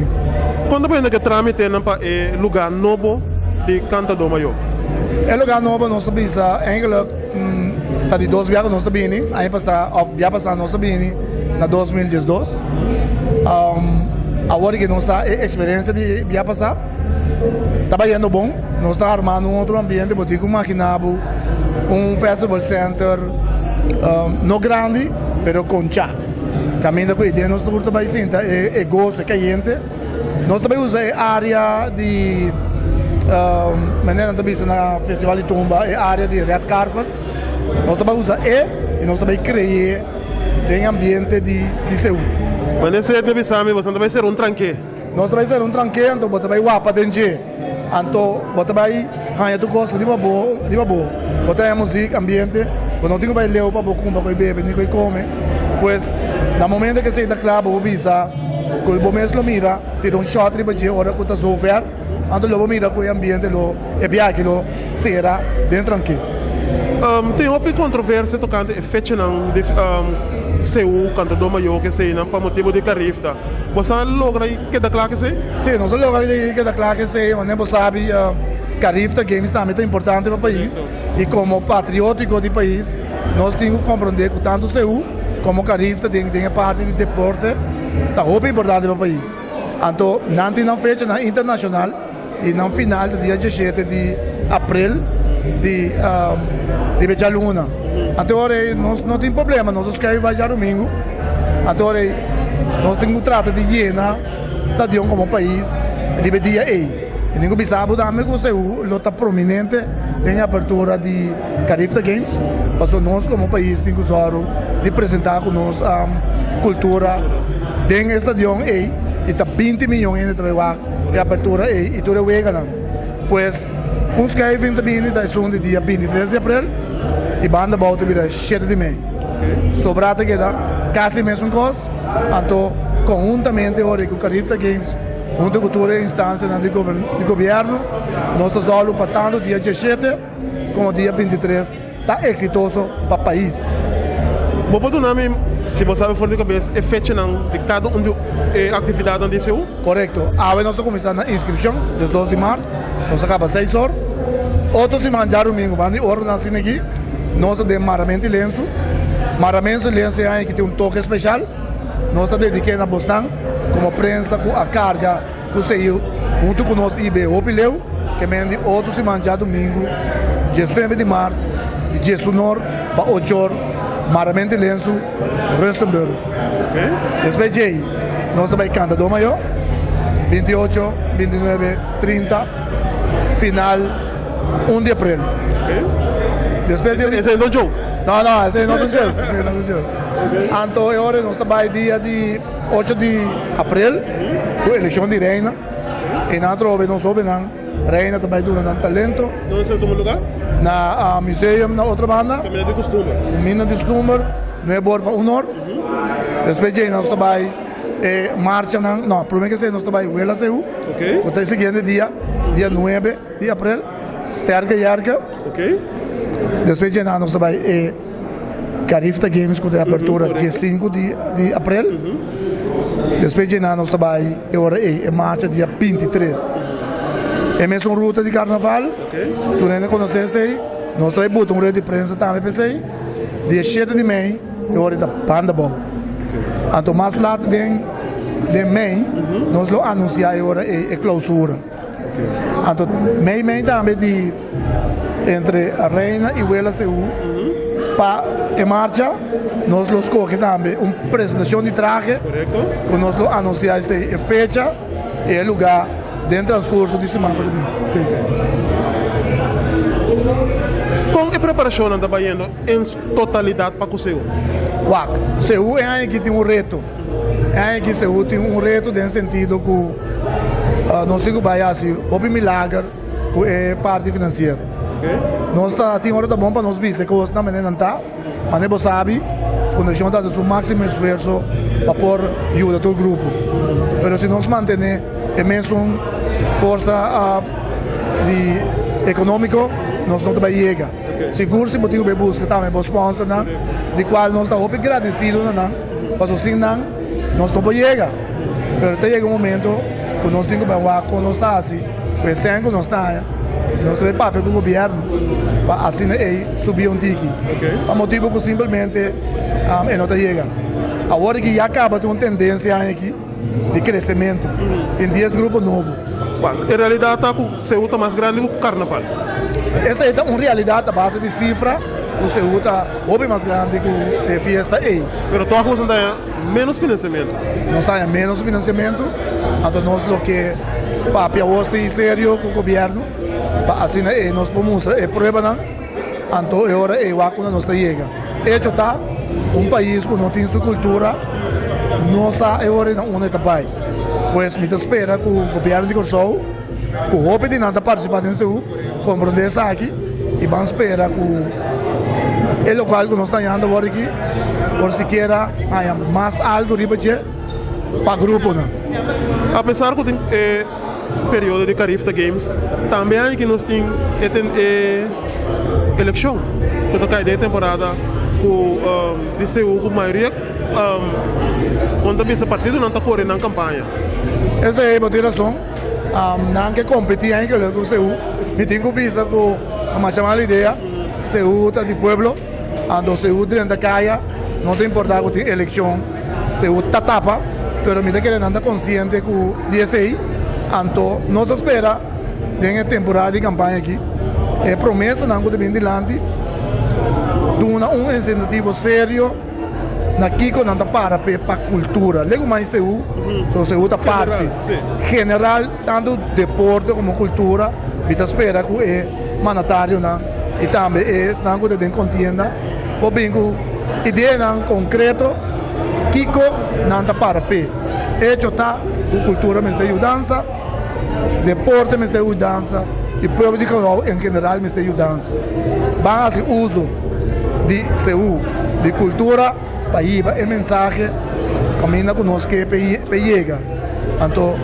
S1: Kon ta poniendo ku e tramitenan pa e lugá nobo di Kantadó Mayó?
S5: E lugá nobo nos ta bisa eigenlijk ta di dos bia ku nos ta bini, aña pasá òf bia pasá nos a bini na 2012. Awor di ke nos sa e eksperensia di bia pasá. Ta bayendo bon, nos ta armando un otro ambiente, bo tin ku makina bo un festival center no grandi pero koncha. Kaminda ku idea nos tur ta bai sinta e goso, e kayente. Nos ta bai usa e area di manera nan ta bisa na festival di tumba e area di red carpet. Nos ta bai usa e i nos ta bai kreye den ambiente di Seú.
S1: Manera esei ta bisa mi, boso ta bai ser un tranke.
S5: Nos ta bai sera un tranke anto bo ta bai wapa den dje. Anto bo ta bai haña tur kos riba bo, riba bo. Bo ta haña muzik, ambiente, bo no tin ku bai leu pa bo kumpra ku e bebe ni ku e kome. Pues, na momento ku esei ta kla bo por bisa ku bo mes lo mira, tira un shot riba dje ora ku ta zover, anto lo bo mira ku e ambiente lo, e biaha lo sera den tranke.
S1: Tin hopi kontroversia tokante e fechanan di Seú, Kantadó Mayó, keseinan pa motibu di Carifta. Bo sa logra i keda kla ku esei?
S5: Sí, nos a logra i keda kla ku esei. Manera bo sabi, Carifta Games tambe ta importante pa pais i komo patriótiko di pais nos tin ku komprondé ku tantu Seú komo Carifta den e parti di deporte ta hopi importante pa pais. Anto nan tin nan fechanan internashonal. I nan final ta dia diesshete di aprel di riba e djaluna. Anto ora ei nos no tin problema, nos a skèu bai djadumingu. Anto ora ei nos tin ku trata di yena stadion komo pais riba e dia ei. I tin ku bisa bo tambe ku Seú lo ta prominente den e apertura di Carifta Games, pasobra nos komo pais tin ku sòru di presentá ku nos kultura den e stadion ei i ta binti miyon hende ta bai wak. E apertura ei i tur e weganan. Pues, un schuiving ta bini ta esun di dia 23 di aprel i banda abou ta bira shete di mei. Sobrá ta keda kasi mesun kos, anto konhuntamente ora ku Carifta Games huntu ku tur e instansianan di gobièrnu nos ta sòlu pa tantu dia 17 komo dia 23 Ta exitoso pa pais.
S1: Bo por duna mi, si bo sabi for di cabes, e fechanan di cada un di e actividadnan di SEU?
S5: Corecto. Awe nos ta cuminsa na inscripcion, diesdos di mart. Nos ta caba seis or. Otro siman djarumingu, banda di ora asina aki, nos ta den Maramento y Lensu. Maramento y Lensu e aña aki tin un toke special. Nos ta dedike na bosnan como prensa cu a carga. Ku seyu huntu ku nos i be hopi leu ke men di otro siman djadumingu diesnuebe di mart di diesunor pa ochor Maramente Lensu Rustenburg. Despues djei nos ta bai kanta do mayo 28, 29, 30 final un di aprel.
S1: Despues di Esei no joke?
S5: No no esei no ta un joke esei no ta un joke. Anto e ora nos ta bai dia di. Ocho di aprel ku elekshon di reina i nan atrobe nos hobennan reina ta bai duna nan talento.
S1: Donde esei tuma lugar?
S5: Na museum na otro banda.
S1: Kaminda di kustumber.
S5: Kaminda di kustumber, nuebe or pa un or. Despues djei nos ta bai e marchanan, no prome ke esei nos ta bai Wela Seú. Ku ta e siguiente dia, dia nuebe di aprel, Sterke Yerke. Despues djei nan nos ta bai e. Carifta Games ku ta e apertura diesinku di di aprel. Despues dje nan nos ta bai e ora ei e marcha dia 23. E mesun ruta di karnaval, tur hende konosé esei. Nos ta bai buta un red di prensa tambe pa esei. Dia shete di mei e ora ei ta banda bou. Anto mas lat den den mei nos lo anunsiá e ora ei e klousura. Anto mei mei tambe di entre Reina y Wela Seú pa e marcha nos lo scoge tambe un presentacion di trahe cu nos lo anuncia esey e fecha y e lugar. Den transcurso di siman cu ta bin. Si.
S1: Con e preparacionnan ta bayendo en su totalidad pa cu Seú?
S5: Wak, Seú e aña aki tin un reto. E aña aki Seú tin un reto den sentido cu nos tin cu bay haci hopi milager cu e parti financiero. Nos ta tin ora ta bon pa nos bisa e cosnan manera nan ta. Mane bo sabi, Fundashon ta hasi su máksimo esfuerso pa por yuda tur grupo. Pero si nos mantené e mesun forsa di ekonómiko, nos no ta bai yega. Sigur si bo tin ku bai buska tambe bo spònsernan, di kual nos ta hopi gradesido na nan, pasobra sin nan nos no por yega. Pero ta yega un momento ku nos tin ku bai wak kon nos ta hasi. Ku e sèn ku nos ta haña, nos ta bai papia ku gobièrnu pa asina ei subi un tiki. Pa motibu ku simpelmente e no ta yega. Awor aki ya kaba tin un tendensia aña aki di kresementu. Tin dies grupo nobo.
S1: E realidat ta ku Seú ta mas grandi ku Karnaval.
S5: Esei ta un realidat a base di sifra ku Seú ta hopi mas grandi ku e fiesta ei.
S1: Pero tòg boso ta haña ménos finansiamentu.
S5: Nos ta haña ménos finansiamentu, anto nos lo ke papia awor si serio ku gobièrnu pa asina ei nos por mustra e pruebanan, anto e ora ei wak unda nos ta yega. Echo ta, un pais ku no tin su kultura no sa e ora ei na unda e ta bai. Pues mi ta spera ku gobièrnu di Kòrsou, ku hopi di nan ta partisipá den Seú, komprondé esaki i ban spera ku e lokual ku nos ta hañando awor aki por sikiera haña mas algu riba dje pa gruponan.
S1: Apesar ku tin e periodo di Carifta Games, tambe aña ki nos tin e e elekshon ku ta kai den e temporada ku di Seú ku mayoria kon ta bisa partidonan ta kore nan kampaña.
S5: Esei bo tin rason. Nan ke kompetí enkele ku Seú. Mi tin ku bisa ku a masha mal idea. Seú ta di pueblo, anto Seú drenta kaya, no ta importá ku tin elekshon, Seú ta tapa, pero mi ta kere nan ta konsiente ku di esei. Anto nos ta spera den e temporada di kampaña aki e promesanan ku ta bin dilanti duna un insentivo serio. Na kiko nan ta para p'e pa kultura. Legu mai Seú, so Seú ta parti general tantu deporte komo kultura. Mi ta spera ku e mandatarionan i tambe esnan ku ta den kontienda por bin ku ideanan konkreto kiko nan ta para p'e. Echo ta ku kultura mester yudansa, deporte mester yudansa i pueblo di Kòrsou en general mester yudansa. Ban hasi uso di Seú di Kultura pa hiba e mensahe kaminda ku nos ke pa e yega. Anto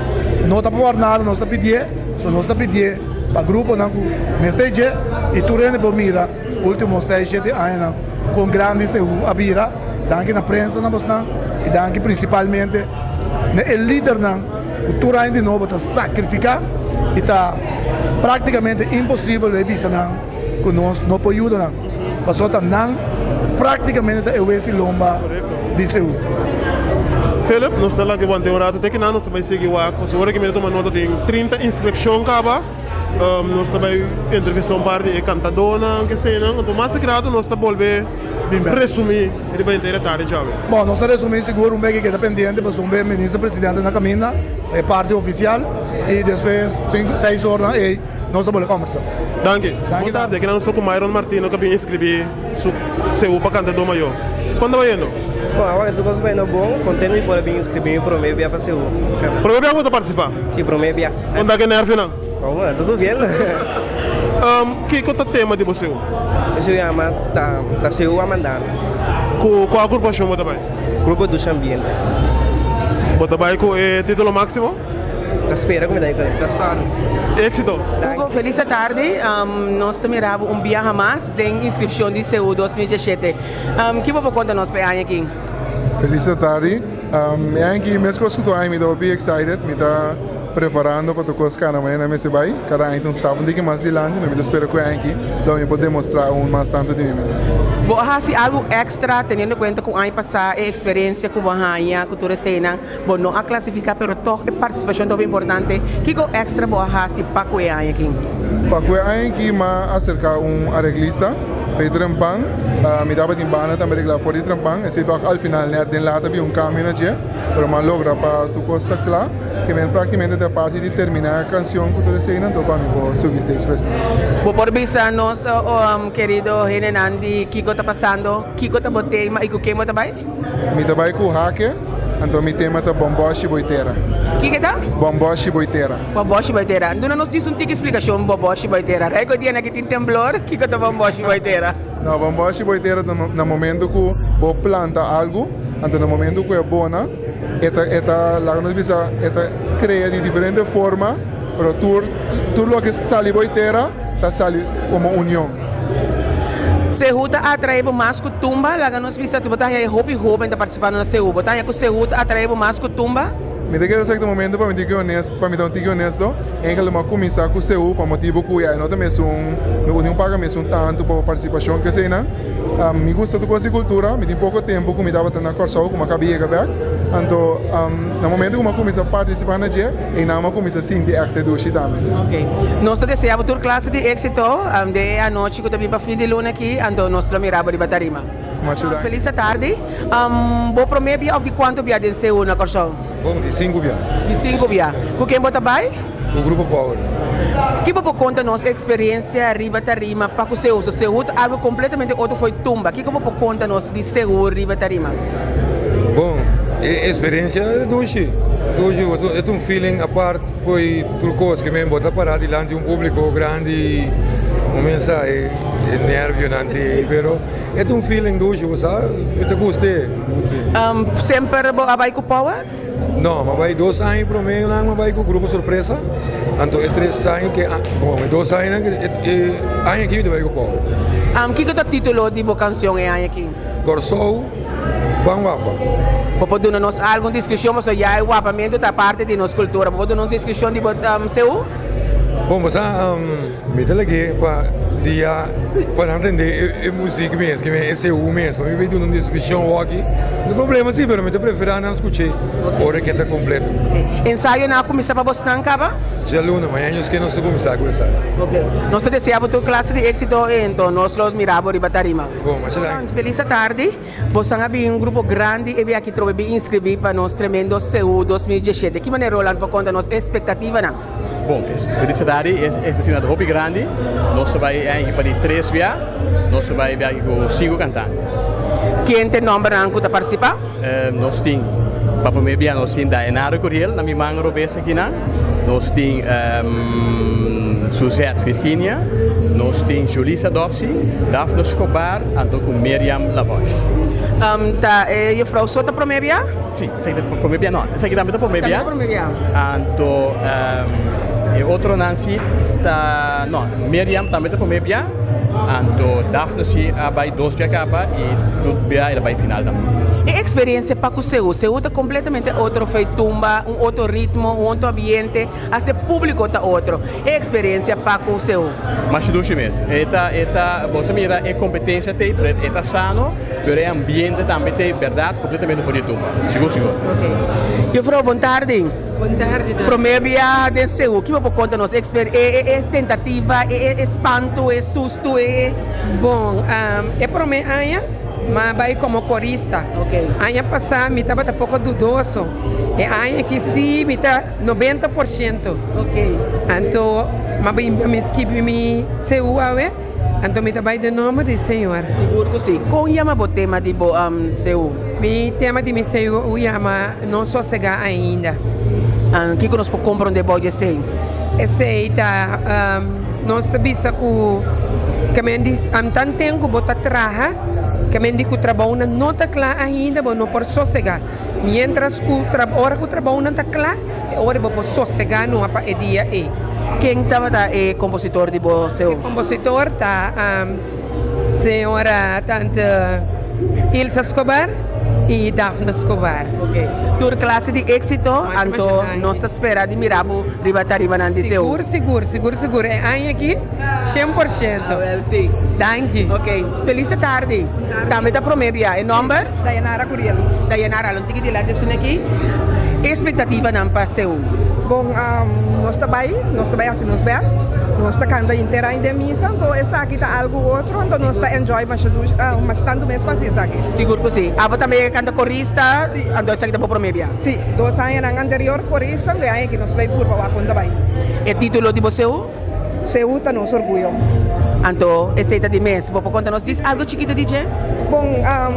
S5: no ta por nada nos ta pidié, so nos ta pidié pa gruponan ku mester dje i tur hende por mira último seis shete añanan kon grandi Seú a bira. Danki na prensa na bosnan i danki prinsipalmente na e lidernan ku tur aña di nobo ta sakrifiká i ta práktikamente imposibel lo e bisa nan ku nos no por yuda nan pasobra ta nan práktikamente ta e wes i lomba di Seú.
S1: Philip, nos ta laga wanta un rato te kinan nos ta bai sigui wak pasobra ora ki mi ta tuma nota tin 30 inskripshon kaba nos ta bai entrevista un par di e kantadónan kesenan anto mas aki rato nos ta bolbe Resumí riba henter e tardi djawe.
S5: Bon, nos ta resumí sigur un bek e keda pendiente pasobra un bek Minister Presidente na kaminda, e parti ofisial, i despues sinku, seis ornan ei nos ta bolbe kòmbersá.
S1: Danki. Bon tardi, aki nan nos ta ku Myron Martino ku a bin inskribí su seú pa kantadó mayó. Kon ta bayendo?
S9: Bon, awor tur kos ta bayendo bon. Kontento di por a bin inskribí mi promé bia pa seú.
S1: Promé bia ku bo ta partisipá?
S9: Sí, promé bia.
S1: Kon ta ku e nèrvionan?
S9: Bon, ta subiendo.
S1: Kiko ta tema di bo seú?
S9: Mi seú yama ta ta Seú a manda mi.
S1: Ku kua agrupashon bo ta bai?
S9: Grupo Dushi Ambiente.
S1: Bo ta bai ku e titulo máksimo?
S9: Ta spera ku mi ta bai ku e. Ta sòru.
S1: Éksito!
S12: Hugo, felis atardi. Nos ta mira bo un biaha mas den inskripshon di Seú 2017. Ki bo por konta nos pa e aña aki?
S13: Felis atardi. E aña aki meskos ku tur aña mi ta hopi excited. Mi ta. Preparando pa tur kos kana manera nan mester bai. Kada aña ta un stap un tiki mas dilanti, no mi ta spera ku e aña aki lo mi por demostrá aun mas tantu di mi mes.
S12: Bo a hasi algu èkstra teniendo kuenta ku aña pasá e eksperensia ku bo a haña ku tur eseinan bo no a klasifiká pero tòg e partisipashon ta hopi importante. Kiko èkstra bo a hasi pa ku e aña aki?
S13: Pa ku e aña aki m'a aserká un areglista. P'e trempan, mi tabatin banda tambe reglá for di trempan, esei tòg al final nèt den lata bin un kambio na dje, pero mi a logra pa tur kos ta kla. Ke men práktikamente ta e parti di terminá e kansion ku tur eseinan, anto pa mi por subi stage presentá.
S12: Bo por bisa nos, kerido hendenan, di kiko ta pasando, kiko ta bo tema i ku ken bo ta bai?
S13: Mi ta bai ku Hake, anto mi tema ta Bòmbòshi Boitera.
S12: Kiko ta?
S13: Bòmbòshi Boitera.
S12: Bòmbòshi Boitera. Duna nos djis un tiki splikashon bòmbòshi Boitera. Rei ku dia na ki tin temblor, kiko ta bòmbòshi Boitera?
S13: No, bòmbòshi Boitera ta na momento ku bo planta algu, anto na momento ku e bona, e ta, e ta, laga nos bisa, e ta krea di diferente forma, pero tur, tur loke sali Boitera ta sali komo union.
S12: Sehu ta atrae bo mas ku tumba? Laga nos bisa, bo ta haña e hopi hoben ta partisipando na Sehu. Bo ta haña ku Sehu ta atrae bo mas ku tumba?
S13: Mi ta kere sa momento pa mi tiki honesto, pa mi ta un tiki honesto, eigenlijk mi a kuminsá ku Sehu pa motibu ku ya e no ta mesun, no tin un paga mesun tantu pa partisipashon ke eseinan. Mi gusta tur kos di kultura, mi tin poko tempu ku mi tabata na Kòrsou ku mi a kaba yega bèk, anto na momento ku mi a kuminsá partisipá na dje, einan mi a kuminsá sinti ègt e dushi tambe.
S12: Ok. Nos ta desea bo tur klase di éksito den e anochi ku ta bin pa fin di luna aki, anto nos lo mira bo riba tarima.
S13: Masha danki.
S12: Felis atardi. Bo promé bia òf di kuantu bia den Seú na Kòrsou?
S14: Bon, di sinku bia.
S12: Di sinku bia. Ku ken bo ta bai?
S14: Ku Grupo Power.
S12: Ki bo por konta nos eksperensia riba tarima pa ku Seú? So Seú ta algu kompletamente otro fo'i tumba. Kiko bo por konta nos di Seú riba tarima?
S14: Bon, e eksperensia e dushi. Dushi, e ta un feeling apart fo'i tur kos. Ke men bo ta pará dilanti un públiko grandi, un mensahe, e nervionan tin, pero. E ta un feeling dushi, bo sa, mi ta gust'é.
S12: Semper bo a bai ku Power?
S14: No, mi a bai dos aña promé nan mi a bai ku Grupo Sorpresa, anto e tres aña ke, bon, e dos añanan ke, e aña aki mi ta bai ku Power.
S12: Kiko ta título di bo kansion e aña aki?
S14: Kòrsou Ban Wapa.
S12: Bo por duna nos algun deskripshon pasobra ya e wapamentu ta parti di nos kultura. Bo por duna nos deskripshon di bo seú?
S14: Bon, bo sa. Mi ta lag'é pa dia pa nan tende e muzik mes, ke e seú mes. Mi bay duna un deskripshon awaki, no problema si, pero mi ta preferá nan skuch'é ora ke ta kompleto.
S12: Ensayonan a kuminsá pa bosnan kaba?
S14: Djaluna, mañana nos ke nos ta kuminsá ku ensayo.
S12: Ok. Nos ta deseá bo tur klase di éksito i enton nos lo mira bo riba tarima.
S14: Bon, masha danki.
S12: Felis atardi. Bosan a bin un grupo grandi e biaha aki trobe bin inskribí pa nos tremendo Seú 2017. Ki manera Roland por konta nos espektativanan?
S15: Bon, felicidade e festival ta hopi grandi. Nos ta bai eigenlijk pa di tres bia. Nos ta bai biaha ku sinku kantante.
S12: Ken ta e nòmbernan ku ta partisipá?
S15: Nos tin, pa promé bia nos tin Daenara Curiel na mi man robes akinan. Nos tin Suzette Virginia, nos tin Julissa Dopsy, Daphne Escobar anto ku Miriam Lavosh.
S12: Ta e jufrou so ta promé bia?
S15: Sí, esaki ta promé bia. No, esaki tambe ta promé bia.
S12: Tambe ta promé bia.
S15: Anto e otronan sí ta, no, Miriam tambe ta promé bia. Anto Daphne sí a bai dos bia kaba i tur bia el a bai final tambe.
S12: E eksperensia pa ku Seú. Seú ta kompletamente otro fei tumba, un otro ritmo, un otro ambiente, hasta e públiko ta otro. E eksperensia pa ku Seú.
S15: Masha dushi mes. E ta, e ta, bo ta mira e kompetensia t'ei, pero e ta sano. Pero e ambiente tambe ta berdad completamente for di e tumba. Sigur sigur.
S12: Juffrouw, bon tardi.
S16: Bon tardi tambe.
S12: Prome biaha den Seú, ki bo por konta nos exper e e e tentativa, e e espanto, e susto, e e.
S16: Bon, e prome aña m'a bai komo korista. Aña pasá mi tabata poko dudoso. E aña aki sí mi ta 90%. Anto m'a bin pa mi skibi mi Seú awe. Anto mi ta bai den nomber di Señor.
S12: Sigur ku si. Kon yama bo tema di bo seú?
S16: Mi tema di mi seú yama No Sosegá Ainda.
S12: Kiko nos por komprondé bou di esei?
S16: Esei ta, nos ta bisa ku kemen di tanten ku bo ta traha, kemen di ku trabounan no ta kla ainda, bo no por sosegá. Miéntras ku ora ku trabounan ta kla, E ora bo por sosegá numa pa e dia ei.
S12: Ken tabata e kompositor di bo seu?
S16: E kompositor ta señora tante Ilsa Escobar i Daphne Escobar.
S12: Ok. Tur klase di éksito, anto nos ta spera di mira bo riba tarimanan di seu.
S16: Sigur, sigur, sigur, sigur. E aña aki, 100%.
S12: Awel si.
S16: Danki.
S12: Ok. Felis tardi. Tambe ta promé bia. E nòmber?
S17: Dayanara Curiel.
S12: Dayanara, lo un tiki dilanti asina aki. E expectativanan pa Seú?
S17: Bon, Nos ta bai, nos ta bai hasi nos best. Nos ta kanta henter aña den misa, anto esaki ta algu otro, anto nos ta enjoy masha dushi, masha tantu mes pa hasi esaki.
S12: Sigur ku si. Abo tambe a kanta korista, anto esaki ta bo promé bia?
S17: Si, dos añanan anterior korista, anto e aña aki nos bai purba wak kon ta bai.
S12: E titulo di bo seu?
S17: Seu ta nos orguyo.
S12: Anto esei ta di mes. Bo por konta nos dis algu chikito di dje?
S17: Bon,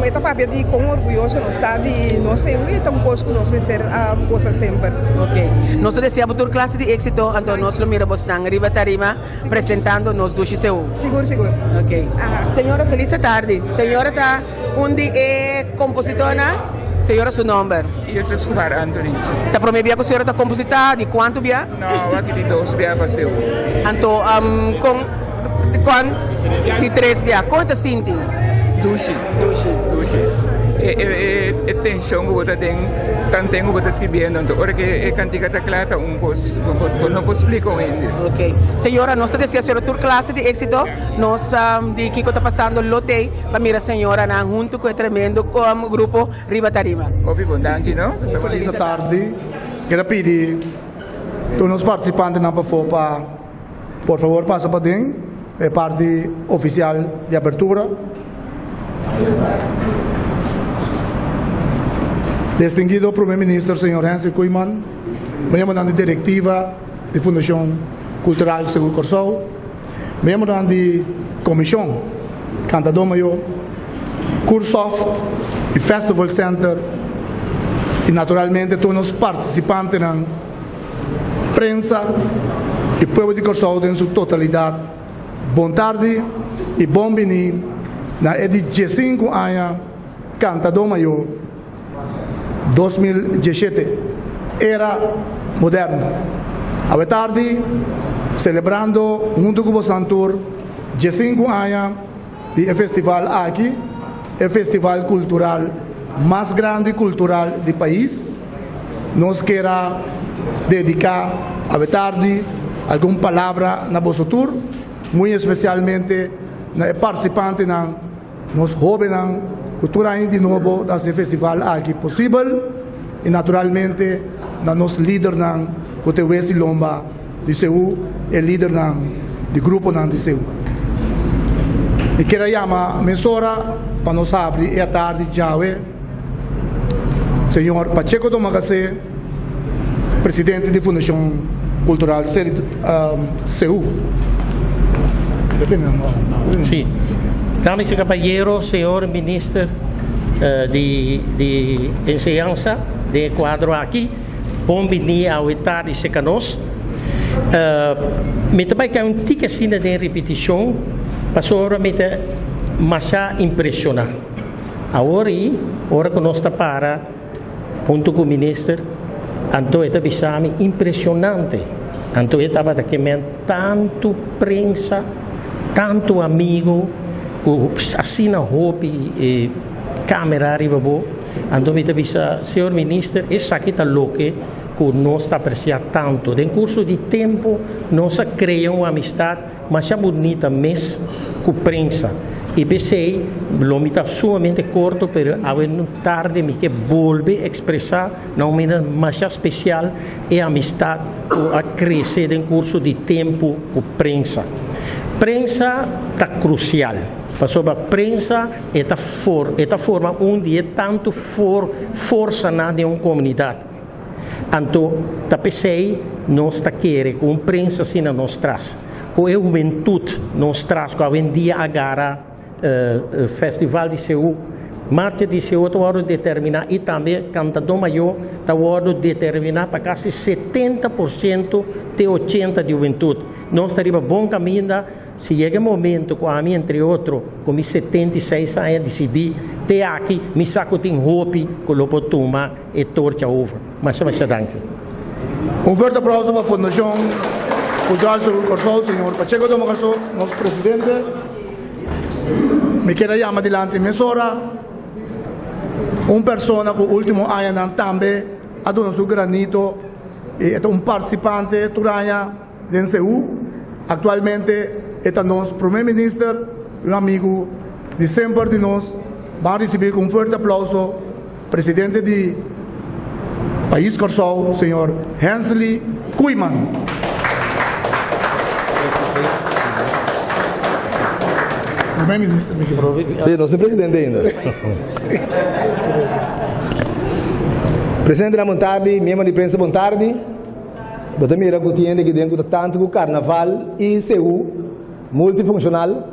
S17: e ta papia di kon orguyoso nos ta di nos seu i ta un kos ku nos mester gosa semper.
S12: Ok. Nos ta desea bo tur klase di éksito, anto nos lo mira bosnan riba tarima presentando nos dushi seu.
S17: Sigur, sigur.
S12: Ok. Señora felis atardi. Señora ta un di e kompositornan. Señora su nomber?
S18: Ilse Escobar Anthony.
S12: Ta prome bia ku señora ta kompositá? Di kuantu bia?
S18: No, aki di dos bia pa seu.
S12: Anto kon kuan di tres bia, kon e ta sinti?
S18: Dushi.
S12: Dushi.
S18: Dushi. E e e tenshon ku bo ta den tanten ku bo ta skribiendo, anto ora ku e kantika ta kla ta un kos ku bo no por splika un hende.
S12: Ok. Señora, nos ta desea señora tur klase di éksito. Nos di kiko ta pasando lo tei pa mira señoranan huntu ku e tremendo grupo riba tarima.
S18: Hopi bon danki no.
S5: Feliz tardi. Quiero pidi tur nos participantenan pafó pa por favor pasa paden e parti oficial di apertura. Distinguido Prome Minister señor Hensley Koeiman, miembronan di directiva di Fundacion Cultural Segur Kòrsou, Miembronan di Komishon Kantadó Mayó, Cursoft i Festival Center i naturalmente tur nos partisipantenan, prensa i pueblo di Kòrsou den su totalidat, bon tardi i bon bini na e di diesinku aña Kantadó Mayó. 2017, Era moderno. Awe tardi, selebrando huntu ku bosan tur diesinku aña di e festival aki, e festival kultural mas grandi kultural di pais, nos kier a dediká awe tardi algun palabra na boso tur, muy espesialmente na e partisipantenan. Nos hóbennan ku tur aña di nobo ta hasi e festival aki posibel i naturalmente na nos lidernan ku ta e wes i lomba di Seú, e lidernan di gruponan di Seú. Mi kier a yama mesora pa nos habri e atardi djawe Señor Pacheco Domacassé, presidente di Fundashon Kultural Seú.
S2: Sí. Damas y caballeros, señor minister di di enseñansa den e cuadro aki, bon bini awe tardi cerca nos. Mi ta bai kai un tiki asina den ripiticion pasobra mi ta masha impresiona. Awor ei, ora cu nos ta para hunto cu minister, anto e ta bisa mi impresionante, anto e tabata ke men tantu prensa, tantu amigo, cu asina hopi e camera riba bo, anto mi ta bisa, señor minister, esaki ta loke cu nos ta aprecia tanto. Den curso di tempo nos a crea un amistad Masha bunita mes cu prensa y p'esey lo mi ta sumamente corto pero awe tarde mi ke bolbe expresa na un manera masha special e amistad cu a crece den curso di tempo cu prensa. Prensa ta crucial pasobra prensa e ta for e ta forma un di e tanto for forsanan den un comunidad. Anto ta p'esei nos ta kere ku un prensa asina nos tras, ku e hubentut nos tras ku awendia a gara Festival di Seú, Marcha di Seú ta wòrdu determiná i tambe Kantadó Mayó ta wòrdu determiná pa kasi 70% te 80 di hubentut. Nos ta riba bon kaminda. Si yega e momento ku ami entre otro ku mi 76 aña disidí te aki mi sa ku tin hopi ku lo por tuma e torcha over. Masha masha danki.
S5: Un fuerte aplauso pa Fundashon Kultural Seú Kòrsou, señor Pacheco Domacassó, nos presidente. Mi kier a yama dilanti mesora un persona ku último añanan tambe a duna su granito i e ta un partisipante tur aña den Seú. Aktualmente e ta nos Prome Minister i un amigu di semper di nos. Ban risibí ku un fuerte aplauso Presidente di Pais Kòrsou, señor Hensley Koeiman. Prome minister mi ke.
S19: Sí, nos tin presidente ainda. Presidentenan bon tardi, miembro di prensa bon tardi. Bo ta mira ku tin hende aki den ku ta tantu ku karnaval i seú multifunshonal.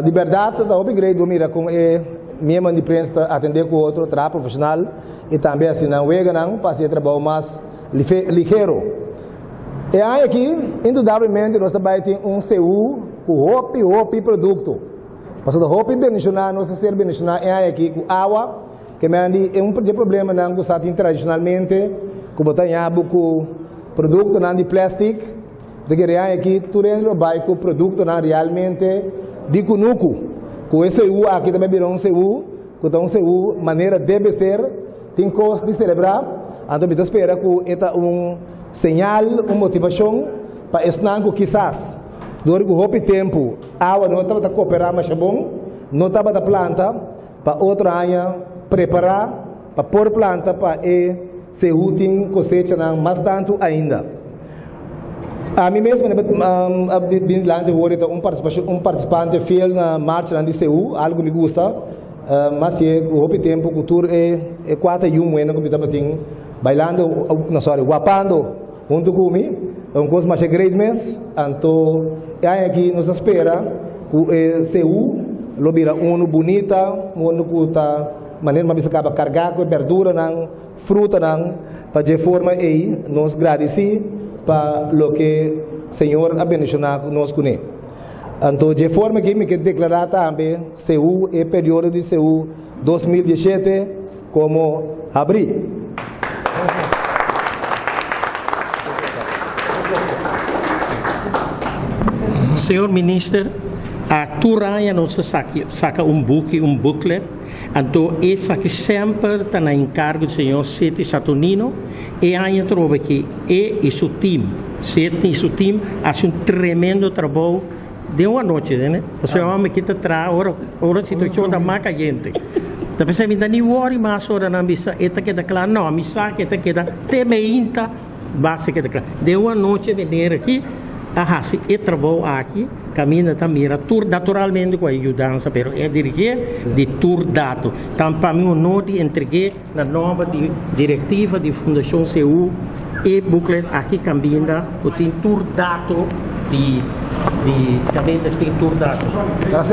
S19: Di bèrdat ta hopi great bo mira kon e miembronan di prensa ta atendé ku otro, traha profeshonal i tambe hasi nan weganan pa hasi e trabou mas ligero. E aña aki, indudablemente nos ta bai tin un seú ku hopi hopi produkto. Pasobra hopi bendishoná nos ta ser bendishoná e aña aki ku awa, ke men di e un dje problemanan ku sa tin tradishonalmente ku bo ta haña bo ku produktonan di plèstik. Ta kere e aña aki tur hende lo bai ku produktonan realmente di kunuku. Ku e seú aki ta bai bira un seú ku ta un seú manera debe ser. Tin kos di selebrá, anto mi ta spera ku e ta un señal, un motivashon pa esnan ku kisas dor ku hopi tempu awa no tabata koperá masha bon, no tabata planta, pa otro aña prepará pa por planta pa e sehu tin kosechanan mas tantu ainda. Ami mes a bini dilanti awor i ta un partisipante fiel na marchanan di sehu, algu mi gusta. Mas si e hopi tempu ku tur e e kuater yu muhénan ku mi tabatin bailando, no sorry, wapando huntu ku mi, ta un kos masha great mes. Anto e aña aki nos ta spera ku e seú lo bira unu bunita, unu ku ta manera mi a bisa kaba kargá ku e bèrduranan, frutanan, pa dje forma ei nos gradisí pa loke Señor a bendishoná nos kuné. Anto dje forma aki mi ke deklará tambe seú e periodo di seú 2017 komo habrí.
S2: Señor Minister, a tur aña nos ta saka un buki, un booklet, anto esaki semper ta na enkargo di señor Seti Saturnino, e aña trobe ki e i su team, Seti i su team hasi un tremendo trabou den un anochi, tende? Pasobra e homber ki ta traha ora ora situacion ta mas cayente. Ta pensa mi ta ni worry mas ora nan bisa e ta keda cla, no mi sa ke ta keda te meinta base keda cla. Den un anochi meneer aki a hasi e trabou aki caminda ta mira tur naturalmente cu a yudansa pero e a dirigie di tur dato. Ta pa mi honor di entregue. Na nòmber di direktiva di Fundashon Seú e booklet aki kambinda ku tin tur dato di di kaminda tin tur dato. Nos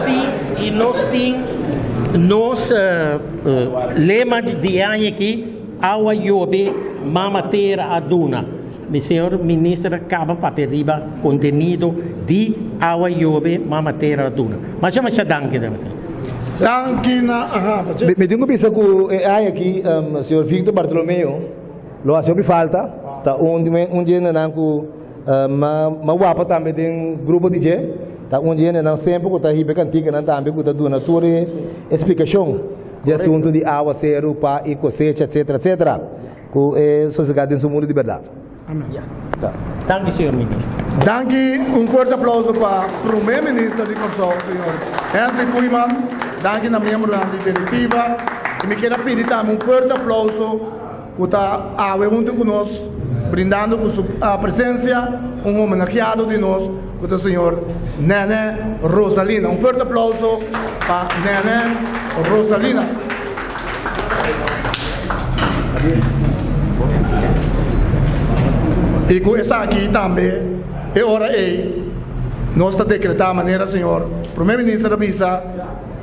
S2: tin i nos tin nos lema di e aña aki, Awa yobe, mama tera a duna. Mi señor minister a caba papia riba contenido di awa yobe mama tera a duna. Masha masha danki dames en.
S5: Danki na aha.
S19: Mi tin ku bisa ku e aña aki señor Victor Bartolomeo lo hasi hopi falta. Ta un di un di hendenan ku ma wapa tambe den grupo di dje. Ta un di hendenan semper ku ta hiba e kantikanan tambe ku ta duna tur e splikashon di asuntu di awa seru pa i kosecha etsetera etsetera. Ku e sosegá den su mundu di bèrdat.
S2: Amen. Danki señor minister.
S5: Danki, un fuerte aplauso pa Prome Minister di Kòrsou, señor Hensley Koeiman. Danki na miembronan di direktiva. I mi kier a pidi tambe un fuerte aplauso ku ta awe huntu ku nos brindando ku su presensia un homenageado di nos ku ta señor Nene Rosalina. Un fuerte aplauso pa Nene Rosalina. I ku esaki tambe e ora ei nos ta dekretá manera señor Prome Minister a bisa,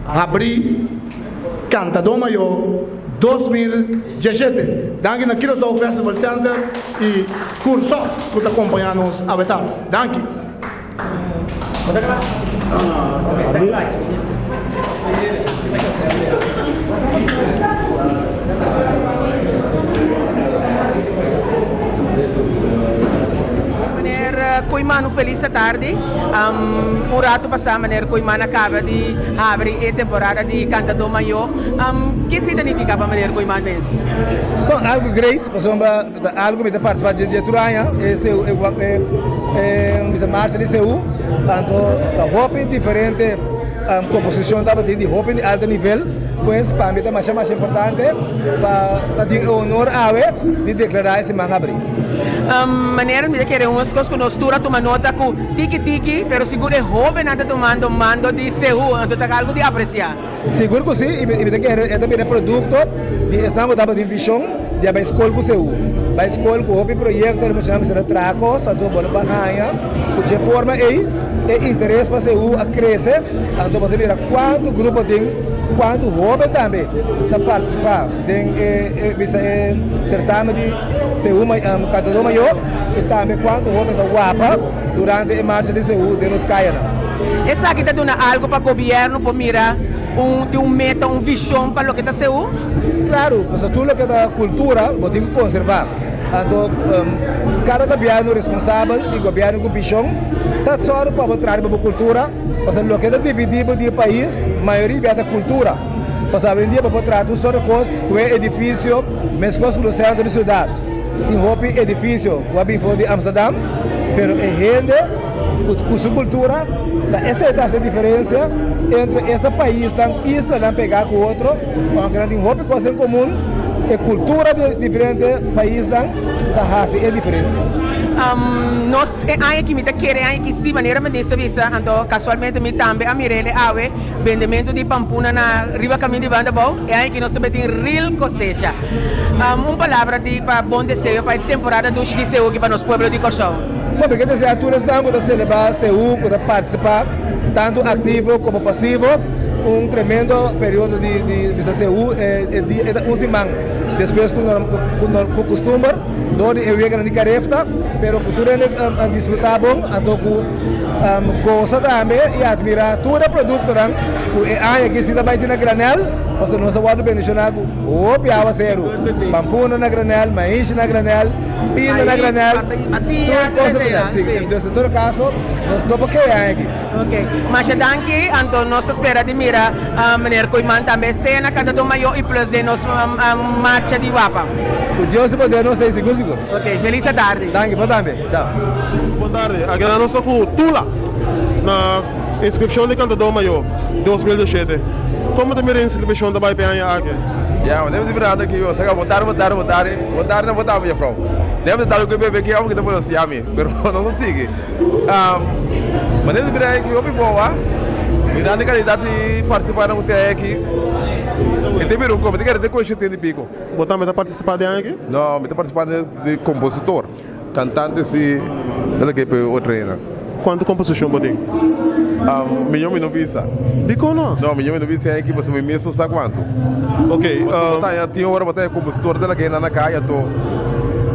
S5: Habrí Kantadó Mayó 2017. Danki na Curaçao Festival Center i Cursof ku ta kompañá nos awe tardi. Danki.
S12: Meneer. Koeiman un felis atardi. Un ratu pasá meneer Koeiman a kaba di habri e temporada di Kantadó Mayó. Ke esei ta nifiká pa meneer Koeiman mes?
S19: Bon, algu great, pasobra ta algu mi ta partisipá dje dje tur aña, e seu e e bisa marcha di seu, anto ta hopi diferente komposishon tabatin di hopi di alto nivel, pues pa mi ta masha masha importante pa ta tin e honor awe di deklará e siman abrí.
S12: Manera mi ta kere un kos ku nos tur a tuma nota ku tiki tiki pero sigur e hobennan ta tumando mando di Sehu anto ta algu di apresiá.
S19: Sigur ku si i mi ta kere e ta bira produkto di esnan ku tabatin vishon di a bai skol ku Sehu. Bai skol ku hopi proyekto di muchanan mester a traha kos anto bo lo por haña ku dje forma ei e interes pa Sehu a krese anto bo ta mira kuantu grupo tin kuantu hoben tambe ta partisipá den e bisa e sertamen di Seú Cantador Mayor y tambe cuanto hoben ta wapa durante e marcha di Seú den nos cayanan.
S12: Esaki ta duna algo pa gobierno por mira un tin un meta, un vision pa loke ta Seú?
S19: Claro, pasobra tur loke ta cultura bo tin cu conserva. Anto cada gobierno responsabel y gobierno cu vision ta sòru pa bo traha riba bo cultura, pasobra loke ta dividi bo di e pais mayoria bia ta cultura. Pasobra awendia bo por traha tur sort di cos cu e edificio. Meskos ku lo sentro di siudat tin hopi edifisio ku a bin for di Amsterdam, pero e hende ku su kultura ta esei ta hasi e diferensia entre esta paisnan, islanan pegá ku otro, ounke nan tin hopi kos en komun, e kultura di e diferente paisnan ta hasi e diferensia.
S12: Nos e aña aki mi ta kere e aña aki si manera minister bisa, anto kasualmente mi tambe a mir'é awe. Bendementu di pampuna na riba kamin di banda bou, e aña aki nos ta bai tin real kosecha. Un palabra di pa bon deseo pa e temporada dushi di Seú aki pa nos pueblo di Kòrsou.
S19: Bon, mi ke desea tur esnan ku ta selebrá Seú, ku ta partisipá tantu aktivo komo pasivo, un tremendo periodo di di bisa Seú. E dia e ta un siman despues ku ku kustumber dor di e weganan di Carefta, pero ku tur hende a disfrutá bon anto ku. Gosa tambe i admirá tur e produktonan ku e aña aki si ta bai tin na granèl, pasobra nos a wòrdu bendishoná ku hopi awaseru, pampuna na granèl, maishi na granèl, pino na granèl, tur kos na granèl. Sí, entonces en todo kaso nos no por keha e aña aki.
S12: Ok, masha danki. Anto nos ta spera di mira meneer Koeiman tambe sea na Kantadó Mayó i plus den nos marcha di wapa.
S19: Ku Dios su poder nos ta ei sigur sigur.
S12: Ok, felis atardi.
S19: Danki, bo tambe. Chao.
S1: Bon tardi, a keda nos ta ku Tula na inskripshon di Kantadó Mayó 2017. Komo ta mira e inskripshon ta bai pa e aña aki?
S20: Ya, bo debe mirando aki, bo saka bo tardi, bo tardi, bo tardi, bo tardi na bo taba juffrouw. Debe ta ku e bebe aki amo ki ta pronunsia mi, pero nos a sigui. Ma debe mira aki hopi boa, mirando e kantidat di partisipantenan ku tin aki, e ta bira un kos, mi ta kere te ku e shetenta i piko.
S1: Bo tambe ta partisipá den aña aki?
S20: No, mi ta partisipá di kompositor. Cantante si ta loke pe otro hende.
S1: Cuanto composicion bo tin?
S20: Mijo mi no bisa.
S1: Dicon no?
S20: No, mijo mi no bisa aki pasobra mi mes no sa cuanto.
S1: Ok.
S20: Bo ta haña tin ora bo ta haña compositor ta loke nan na caya anto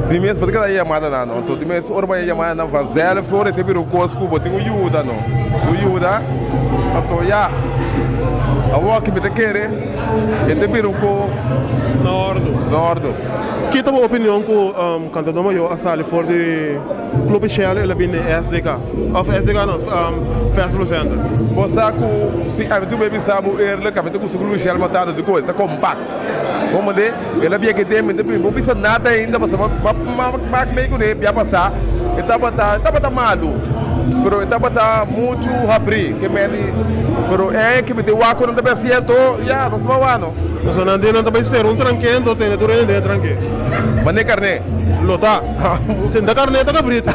S20: di mes bo ta keda yamada nan no. Anto di mes ora bo haña yamada nan vanzelf ora e ta bira un cos cu bo tin un yuda no. Un yuda anto ya awor ki mi ta kere e ta bira un co
S1: Na ordo.
S20: Na ordo.
S1: Ki ta bo opinion ku Kantadó Mayor a sali for di Club Shell el a bini SDK of SDK no Festival Center?
S20: Bo sa ku si ami tur bay bisa bo eerlijk ami ta gusta Club Shell matando di koe ta compact bo mande el a bia kede mi ta bin bo bisa nada ainda pasobra ma mak mey kune bia pasa e tabata e tabata malu pero e tabata muchu habri ke meni pero e ke mi ta wak ku nan ta bay hasiendo ya nos ta bay wak no.
S1: Pasobra nan di nan ta bai sera un tranke anto tene tur hende den e tranke.
S20: Mane karné?
S1: Lo ta. Sinta karné ta kabrito.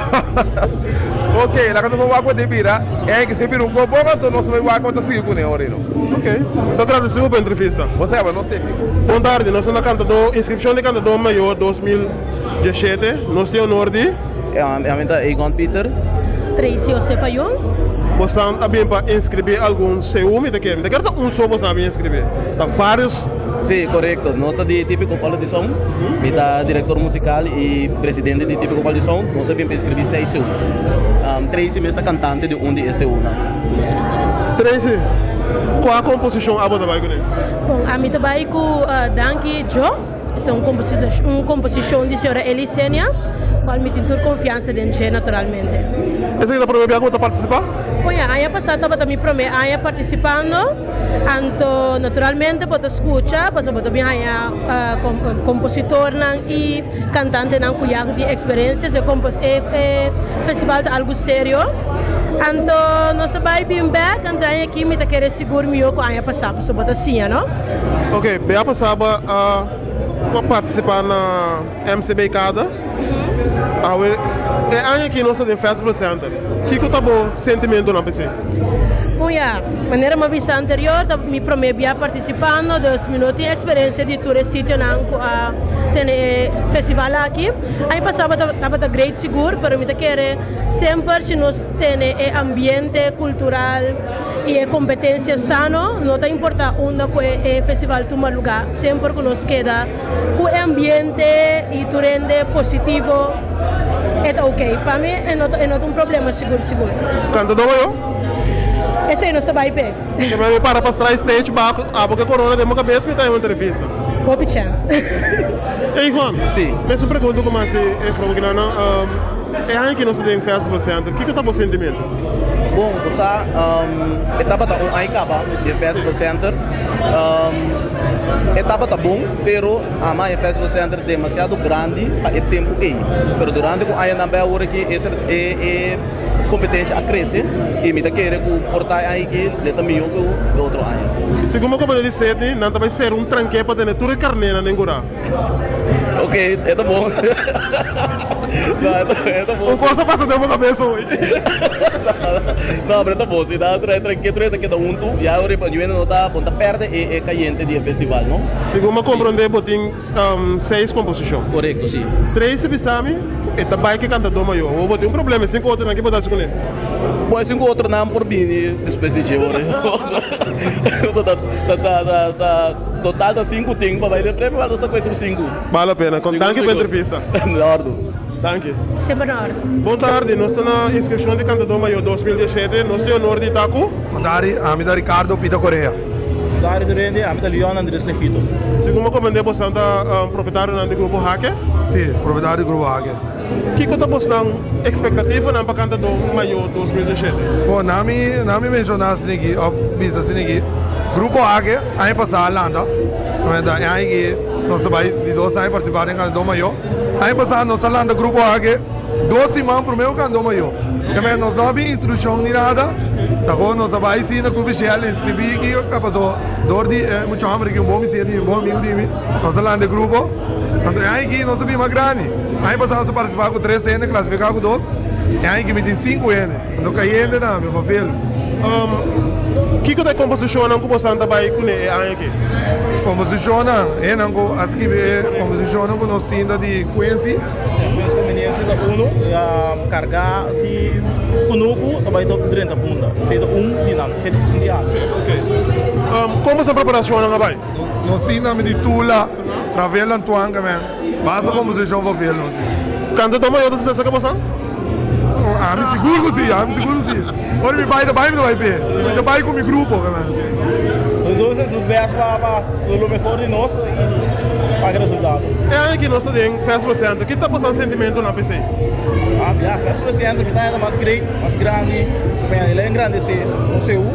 S20: Ok, laga nos bai wak ku e bira. E ke si e bira un kos bon anto nos bai wak ku ta sigui kuné ora no.
S1: Ok. Ta gradesi bo pa e entrevista.
S20: Bo sa nos te fico.
S1: Bon tardi, nos ta na kantadó inskripshon di kantadó mayor 2017. Nos tin honor di.
S21: Ami ta Egon Pieter.
S22: Tracy Osepayon.
S1: Bosan a bin pa inskribí algun seú mi ta kere. Mi ta kere ta un so bosan a bin inskribí. Ta vários.
S21: Sí, korekto. Nos ta di Típiko Palo di Son. Mi ta direktor musikal i presidente di Típiko Palo di Son. Nos a bin pa inskribí seis seú. Tracy mes ta kantante di un di e seúnan ku nos a inskribí.
S1: Tracy, kua komposishon abo ta bai kuné?
S22: Bon, ami ta bai ku Danki Djo. Esta un un komposishon di señora Elisenia, kual mi tin tur konfiansa den dje naturalmente.
S1: Esaki ta promé bia ku bo ta partisipá?
S22: Bon ya, aña pasá tabata mi promé aña partisipando, anto naturalmente bo ta skucha pasobra bo ta bin haña kompositornan i kantantenan ku ya tin eksperensia, so e e festival ta algu serio. Anto nos ta bai bin bèk, anto aña aki mi ta kere sigur mihó ku aña pasá pasobra bo ta siña no.
S1: Ok, bia pasá bo a partisipá na MCB Kada. Awe e aña aki nos ta den Festival Center. Kiko ta bo sentimentonan pa esei?
S22: Bon ya, manera mi a bisa anterior ta mi prome bia partisipando, dus mi no tin eksperensia di tur e sitionan ku a tene e festival aki. Aña pasá tabata great sigur, pero mi ta kere semper si nos tene e ambiente kultural i e kompetensia sano, no ta importá unda ku e festival tuma lugá, semper ku nos keda Ku e ambiente i tur hende positivo e ta ok. Pa mi e no ta e no ta un problema sigur sigur.
S1: Kantadó bo yo?
S22: Esei nos ta bai p'e.
S1: Ke mi para pa strai stage bak abo ke corona den bo kabes mi ta haña un entrevista.
S22: Hopi chèns.
S1: Ey Juan,
S21: Si.
S1: Mesun pregunta ku mi hasi e vrouw kinan e aña ki nos ta den Festival Center kiko ta bo sentimento?
S21: Bon, bo sa e tabata un aña kaba den Festival Center. E tabata bon, pero ama e Festival Center demasiado grandi pa e tempu ei. Pero durante ku añanan bai awor aki e e e kompetensia a krese i mi ta kere ku por ta e aña aki lo ta mihó ku e otro aña.
S1: Segun bo komandante di Sydney, nan ta bai sera un tranke pa tene tur e karnénan den kurá.
S21: Ok, e ta bon. No, e ta bon.
S1: Un kos a pasa den bo kabes hoy.
S21: No, pero e ta bon. Si nan trae tranke tur e ta keda huntu. Ya ora e yuende no ta bon ta perde e kayente di e festival, no?
S1: Segun mi a komprondé bo tin seis komposishon.
S21: Korekto, si.
S1: Tracy bisa mi ku e ta bai ku e kantadó mayó. Awor bo tin un problema, e sinku otronan ke bo ta hasi kuné?
S21: Bon, e sinku otronan por bini despues di dje ora. Ta ta ta ta. Total ta sinku tin pa bai den premio, nos ta koe tur sinku.
S1: Bale la pena. Kon danki pa entrevista.
S21: Na ordu.
S1: Danki.
S22: Semper na ordu.
S1: Bon tardi, nos ta na inskripshon di Kantadó Mayor 2017. Nos tin honor di ta ku.
S3: Bon tardi, ami ta Ricardo Pito Correa.
S4: Bon tardi tur hende, ami ta Leon Andres Legito.
S1: Segun bo komprendé bosan ta propietarionan di Grupo Hake?
S3: Si, propietario di Grupo Hake.
S1: Kiko ta bosnan ekspektativanan pa Kantadó Mayor 2017?
S3: Bon, na mi na mi menshoná asina aki òf bisa asina aki, Grupo Hake aña pasá a lanta, ta e aña aki nos ta bai di dos aña partisipá den Kantadó Mayor. Aña pasá nos a lanta Grupo Hake dos siman promé ku Kantadó Mayor. Kemey nos no a bin instrukshon ni nada, ta kon nos a bai si na Club Shell inskribí kiko a pasó dor di e mucha hòmber aki un bon bisiña di mi, un bon amigu di mi, nos a lanta e grupo. Anto e aña aki nos a bin mas grandi. Aña pasado nos a partisipá ku tres hende, klasifiká ku dos. E aña aki mi tin sinku hende. Anto kayente tambe, pa velu.
S1: Kiko ta e komposishonnan ku bosan ta bai kuné e aña aki?
S3: Komposishonnan, hendenan ku a skibi e komposishonnan ku nos tin ta di Quincy.
S4: Quincy Conveniensia ta unu, kargá di kunuku ta bai tot drenta punda. Esei ta un di nan, esei ta un di hasi.
S1: Kon boso preparashonnan a bai?
S3: Nos tin tambe di Tula. Ravel Antoine ka men basta komposishon pa Ravel nos tin.
S1: Kanta ta mayor ta sinta saka bosan?
S3: Ami sigur ku si, ami sigur ku si. Ora mi bai ta bai mi ta bai p'e. Mi ta bai ku mi grupo ka men.
S4: Entonces nos best pa pa lo mehor di nos y pa ke resultado.
S1: E aña aki nos ta den Festival Center, ki ta bosan sentimentonan p'esei?
S4: Ah ya, Festival Center mi ta haña mas great, mas grandi, mi a engrandece nos seú.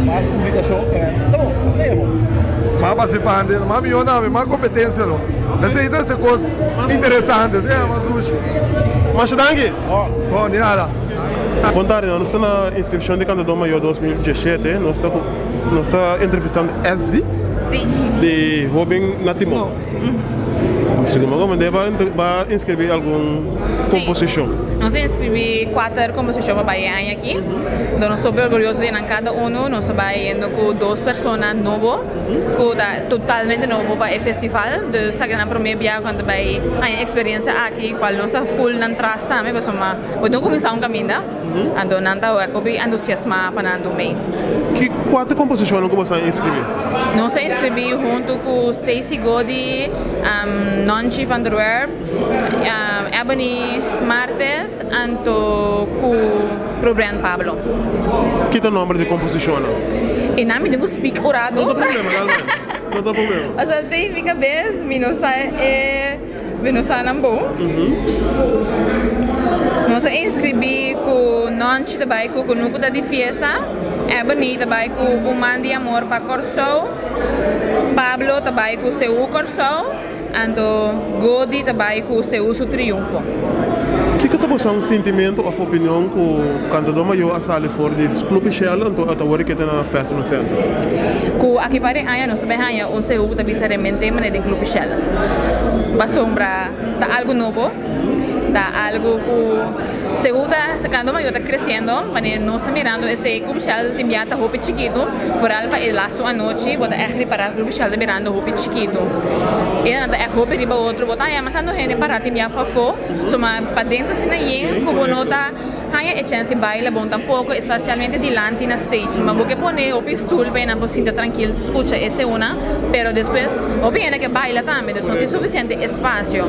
S4: Mas publicacion ta bon, ta bon.
S3: Mas participante, mas mijo tambe, mas competencia lo. Esey ta ese cos interesante, si, mas sushi.
S1: Masha danki.
S3: Bon, di nada.
S1: Bon tardi, nos ta na inscripcion di Cantador Mayor 2017, nos ta nos ta entrevistando Eszi di Hoben na Timon. Segun bo komende ba ba inscribi algun composicion?
S23: Nos a inscribi kuater composicion pa bai e aña aki. Enton nos ta hopi orguyoso di nan kada uno. Nos a bai yendo ku dos persona nobo ku ta totalmente nobo pa e festival. Dus esaki ta nan prome bia ku nan ta bai haña e experiencia aki kual nos ta full nan tras tambe pasobra bo tin ku kuminsá un kaminda. Anto nan ta hopi entusiasmá pa nan dun mei.
S1: Ki kuater komposishonnan ku boso a inskribí?
S23: Nos a inskribí huntu ku Stacey Godi, Nonchi van der Werp, Ebony Martes anto ku Rubrian Pablo.
S1: Ki ta nòmber di komposishonnan?
S23: E nan mi tin ku spik un ratu.
S1: No ta problema, dal bai. No ta problema.
S23: Pasobra den mi kabes mi no sa e mi no sa nan bon. Nos a inskribí ku Nonchi ta bai ku Kunuku ta di fiesta, Ebony ta bai ku Un Man di Amor pa Kòrsou, Pablo ta bai ku Seú Kòrsou. Anto Godi ta bai ku Seú su triunfo.
S1: Kiko ta boso un sintimentu òf opinion ku kantadó mayó a sali for di Club Shell anto a ta wòrdu keda na Festival Center?
S23: Ku aki par di aña nos ta bai haña un Seú ku ta bisa remente manera den Club Shell. Pasobra ta algu nobo, ta algu ku Seú ta kantadó mayó ta kresiendo manera nos ta mirando esei Club Shell tin bia ta hopi chikitu. Vooral pa e lastu anochi bo ta ègt ripará ku Michelle ta birando hopi chikitu. E nan ta ègt hopi riba otro. Bo ta haña mas tantu hende pará tin bia pafó. So ma paden ta asina yen ku bo no ta haña e chèns di baila bon tampoko, espasialmente dilanti na stage. Ma bo ke pone hopi stul pa e nan por sinta trankil skucha e seuna, pero despues hopi hende ke baila tambe, dus no tin sufisiente espasio.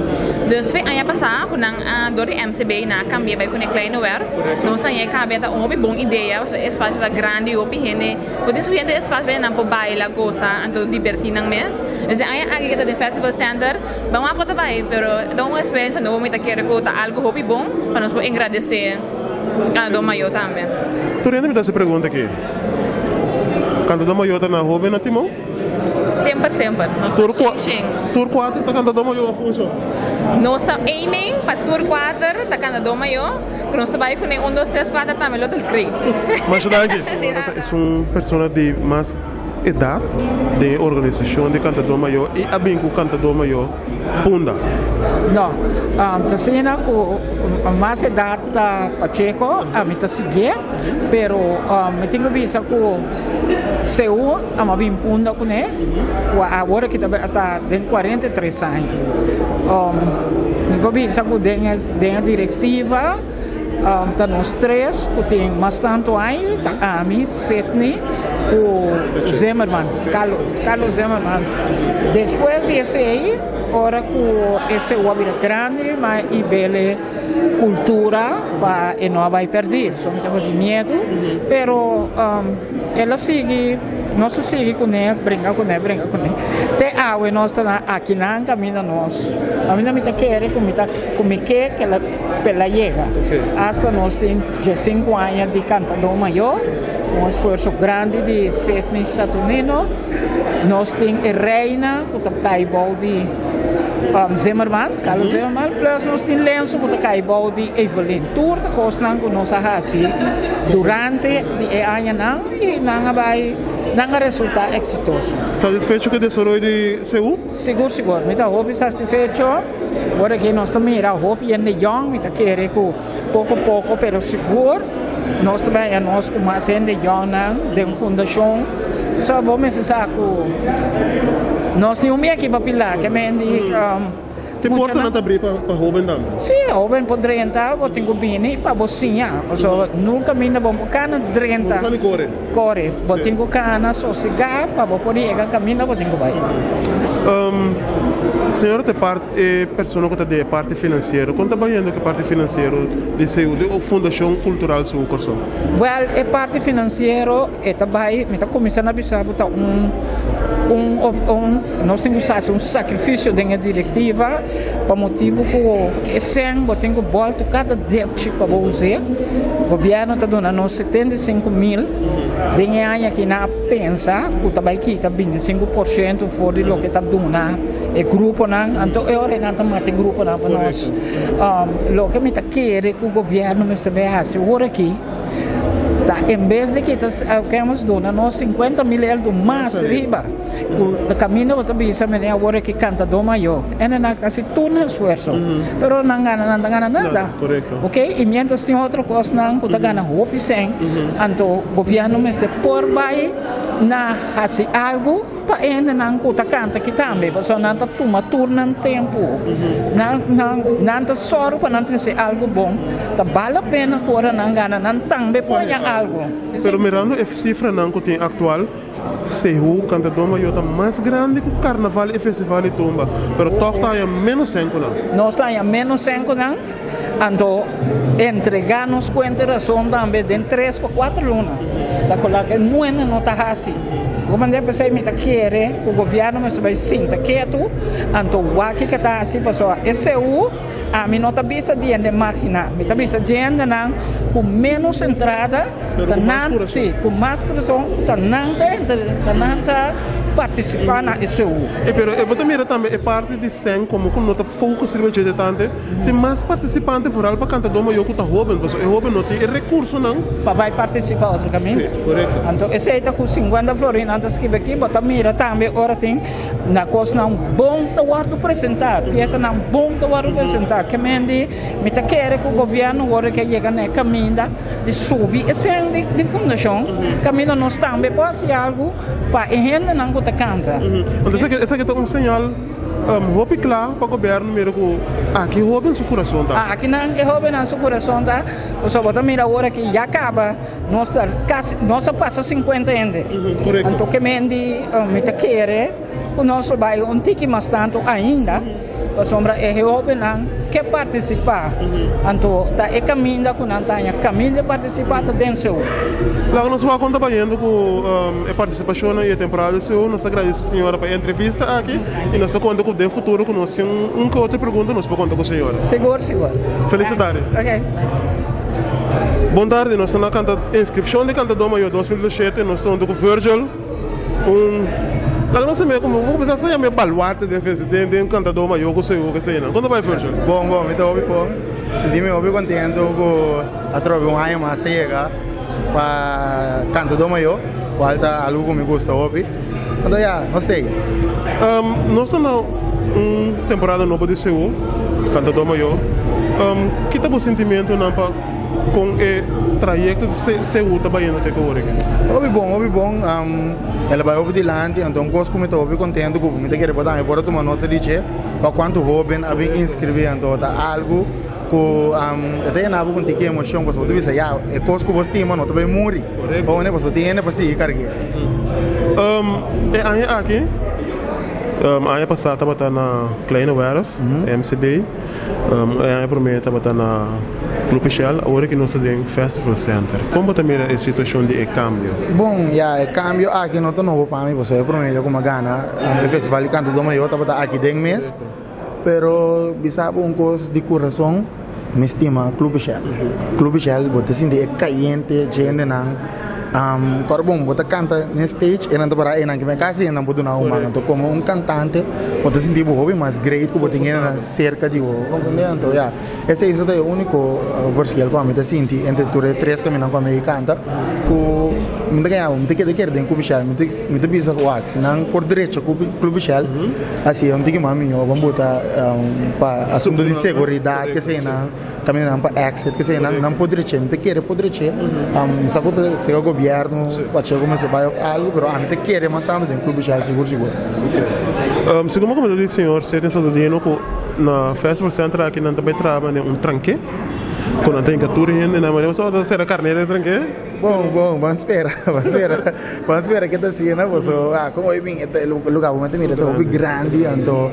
S23: Dus fe aña pasá ku nan a dor di MCB nan a kambia bai ku ne Kleine Werf. Nos haña e kabia ta un hopi bon idea pasobra e espasio ta grandi hopi hende por tin suficiente espasio pa nan por baila, gosa anto diberti nan mes. Entonces e aña aki ke ta den Festival Center ban wak ta bai pero ta un experiencia nobo mi ta kere ku ta algo hopi bon pa nos por engradece Kantador Mayor tambe.
S1: Tur hende mi ta hasi pregunta aki, Kantador Mayor ta na hoben na timon?
S23: Semper semper nos ta shen shen.
S1: Tur kuater ta kantadó mayó of un so?
S23: Nos ta aiming pa tur kuater ta kantadó mayó, ku nos ta bai kuné un dos tres kuater tambe lo ta great.
S1: Masha danki. Señora ta esun persona di mas edat den e organisashon di kantadó mayó i a bin ku kantadó mayó Punda.
S6: No, ta asina ku mas edat ta Pacheco, ami ta siguié, pero mi tin ku bisa ku Seú a bin Punda kuné, ku awor aki ta den 43 aña. Mi por bisa ku den e direktiva ta nos tres ku tin mas tantu aña, ta ami, Sidney ku Zimmerman, Carlos Zimmerman. Despues di esei, ora ku e Seú a bira grandi, ma i bele kultura pa e no a bai pèrdí. So mi tabatin miedu, pero el a sigui, nos a sigui kuné, bringa kuné, bringa kuné. Te awe nos ta na akinan kaminda nos. Kaminda mi ta kere ku mi ta ku mi ke ku el a yega. Asta nos tin diesinku aña di kantadó mayó, un esfuerso grandi di Sidney Saturnino. Nos tin e reina ku ta kai bou di Zimmerman, Carlos Zimmerman, plus nos tin Lenzo ku ta kai bou di Evelyn. Tur ta kosnan ku nos a hasi durante di e añanan i nan a bai, nan a resultá eksitoso.
S1: Satisfecho ku e desaroyo di Seú?
S6: Sigur, sigur. Mi ta hopi satisfecho. Ora ku nos ta mira hopi hende yòn, mi ta kere ku poko poko pero sigur nos ta bai haña nos ku mas hende yònnan den fundashon. So bo mester sa ku nos tin un biaha aki pa pila ke men di
S1: Tin portanan ta abri pa hoben tambe?
S6: Si, hoben por drenta, bo tin ku bini pa bo siña. Pasobra nunka minda bo por kana drenta.
S1: Bo sali kore.
S6: Kore. Bo tin ku kana sosegá pa bo por yega kaminda bo tin ku bai.
S1: Señora ta e persona ku ta den e parti finansiero. Kon ta bayendo ku e parti finansiero di CU, di Fundashon Kultural Seú Kòrsou?
S6: Wèl, e parti finansiero e ta bai, mi ta kuminsá na bisa bo ta un un un nos tin ku hasi un sakrifisio den e direktiva pa motibu ku e sèn bo tin ku bòltu kada depchi pa bo us'é. Gobièrnu ta duna nos 75,000 den e aña aki nan a pensa ku ta bai kita 25% for di loke ta duna e gruponan, anto e ora nan ta mata e gruponan pa nos. Loke mi ta kere ku gobièrnu mester bai hasi ora aki ta en bes di kita kemos duna nos 50,000 eldo mas riba ku kaminda bo ta bisa mene awor aki kantadó mayó ene nan hasi tur nan esfuerso pero nan gana nan ta gana nada ok i mientras tin otro kosnan ku ta gana hopi sèn anto gobièrnu mester por bai na hasi algu. Pa e hendenan ku ta kanta aki tambe, pasobra nan ta tuma tur nan tempu. Nan, nan, nan ta sòru pa nan trese algu bon. Ta bal la pena ku ora nan gana, nan tambe por haña algu.
S1: Pero mirando e sifranan ku tin aktual, Sehu, Kantadó Mayó ta mas grandi ku Karnaval i Festival di Tumba, pero tòg ta haña ménos sèn ku nan.
S6: Nos ta haña ménos sèn ku nan, anto entregá nos kuenta i rason tambe den tres pa kuater luna. Ta ku loke muhé no ta hasi. Ku manera p'esei mi ta kere ku gobièrnu mester bai sinta ketu anto wak kiko ta hasi pasobra e seú ami no ta bisa di hende marginá, mi ta bisa di hendenan ku ménos entrada ta nan si ku mas kurason ta nan ta ta nan ta partisipá na e seú.
S1: E pero e bo ta mira tambe e parti di sèn komo ku no ta focus riba dje tante. Tin mas partisipante vooral pa kantadó mayó ku ta hóben, pasobra e hóben no tin e rekursonan.
S6: Pa bai partisipá otro kaminda.
S1: Sí, korekto.
S6: Anto esei ta ku sinkuenta florin nan ta skibi aki, bo ta mira tambe ora tin na kosnan bon ta wòrdu presentá, piesanan bon ta wòrdu presentá. Ke men di mi ta kere ku gobièrnu wòrdu ke yega na e kaminda di subi e sèn di fundashon, kaminda nos tambe por hasi algu pa e hendenan ku ta kanta.
S1: Anto esaki ta un señal. Hopi kla pa gobièrnu mira ku aki hóben su kurason ta.
S6: Aki nan e hóbennan su kurason ta, pasobra bo ta mira awor aki ya kaba nos ta kasi nos a pasa sinkuenta hende. Anto ke men di mi ta kere ku nos lo bai un tiki mas tantu ainda pasobra e hóbennan ke partisipá. Anto ta e kaminda ku nan ta haña kaminda di partisipá ta den Seú.
S1: Laga nos wak kon ta bayendo ku e partisipashonnan i e temporada di Seú. Nos ta gradisi señora pa e entrevista aki i nos ta konta ku den futuro ku nos tin un ke otro pregunta nos por konta ku señora.
S6: Sigur, sigur.
S1: Felis tardi.
S6: Ok.
S1: Bon tardi, nos ta na kanta inskripshon di Kantadó Mayor 2017. Nos ta huntu ku Virgil. Un laga nos mira como bo comenzá sa yama e baluarte den fes den den cantador mayor cu segur cu eseinan. Con ta bai Virgil?
S7: Bon bon mi ta hopi bon. Sinti mi hopi contento cu atrobe un aña mas a yega pa cantador mayor cual ta algo cu mi gusta hopi. Anto ya, nos ta ey.
S1: Nos ta na un temporada nobo di Seú, cantador mayor. Ki ta bo sentimientonan pa. Kon e trayekto di Seú ta bayendo te ku ora aki?
S7: Hopi bon, hopi bon. El a bai hopi dilanti, anto un kos ku mi ta hopi kontentu ku mi ta kere por tambe por a tuma nota di dje pa kuantu hóben a bin inskribí. Anto ta algu ku e ta yena bo ku un tiki emoshon pasobra bo ta bisa ya e kos ku bo stima no ta bai muri. Pasobra pasobra tin hende pa sigui karg'é.
S1: E aña aki, aña pasá tabata na Kleine Werf, MCB. E aña promé tabata na Club Shell, awor aki nos ta den Festival Center. Kon bo ta mira e situashon di e kambio?
S7: Bon, ya, e kambio aki no ta nobo pa mi, pasobra e promé yo ku mi a gana e festival di Kanto Domayor tabata aki den mes. Pero bisa bo un kos di kurason, mi stima Club Shell. Club Shell bo ta sinti e kayente dje hendenan. Kòrda bon, bo ta kanta den stage, e nan ta para einan, kimen kasi e nan por duna un man. Anto komo un kantante bo ta sinti bo hopi mas great ku bo tin hendenan serka di bo. Bo komprende? Anto ya, esei so ta e úniko verschil ku ami ta sinti entre tur e tres kaminnan ku ami a kanta, ku mi ta gaña bo, mi ta keda kere den Club Shell. Mi ta mi ta bisa ku wak, si nan por drecha Club Shell, asi e un tiki mas mihó ban buta pa asuntu di seguridat, keseinan. Camindanan pa exit, kesey nan nan por dreche, mi ta kere por dreche, mi sa ku ta sega gobierno pa che ku mester bai of algo, pero ami ta kere mas tanto den Club Shell sigur sigur.
S1: Segun bo comenta di señor Seten Saturnino ku na Festival Center aki nan ta bai traha manera un tranke ku nan ta hinka tur hende nan manera bo ta sera carne den tranke?
S7: Bon bon ban spera ban spera ban spera ke ta asina paso a kon hoy bin e lugar bo mester mira ta hopi grandi anto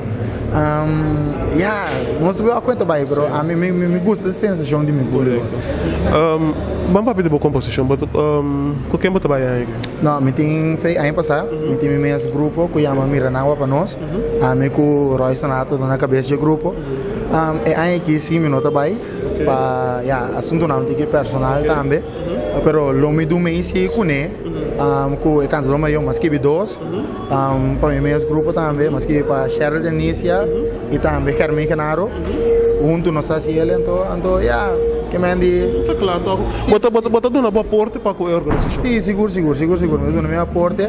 S7: ya nos a kuenta bai pero ami mi mi gusta e sensashon di mi publico.
S1: Ban papia di bo komposishon bo ku ken bo ta bai aña aki?
S7: No mi tin fe aña pasa mi tin mi mes grupo ku yama Miranagua pa nos ami ku Royston Hato ta na kabes dje grupo e aña aki si mi no ta bai. Pa ya asuntunan tiki personal tambe pero lo mi du mei si kuné ku e kantador mayor mas skibi dos pa mi mes grupo tambe mas skibi pa Sheryl Dionisia i tambe Germin Genaro huntu nos ta hasi el anto anto ya ke men di
S1: Ta kla tok bo ta bo ta duna bo aporte pa ku e organisashon?
S7: Si sigur sigur sigur sigur mi ta duna mi aporte.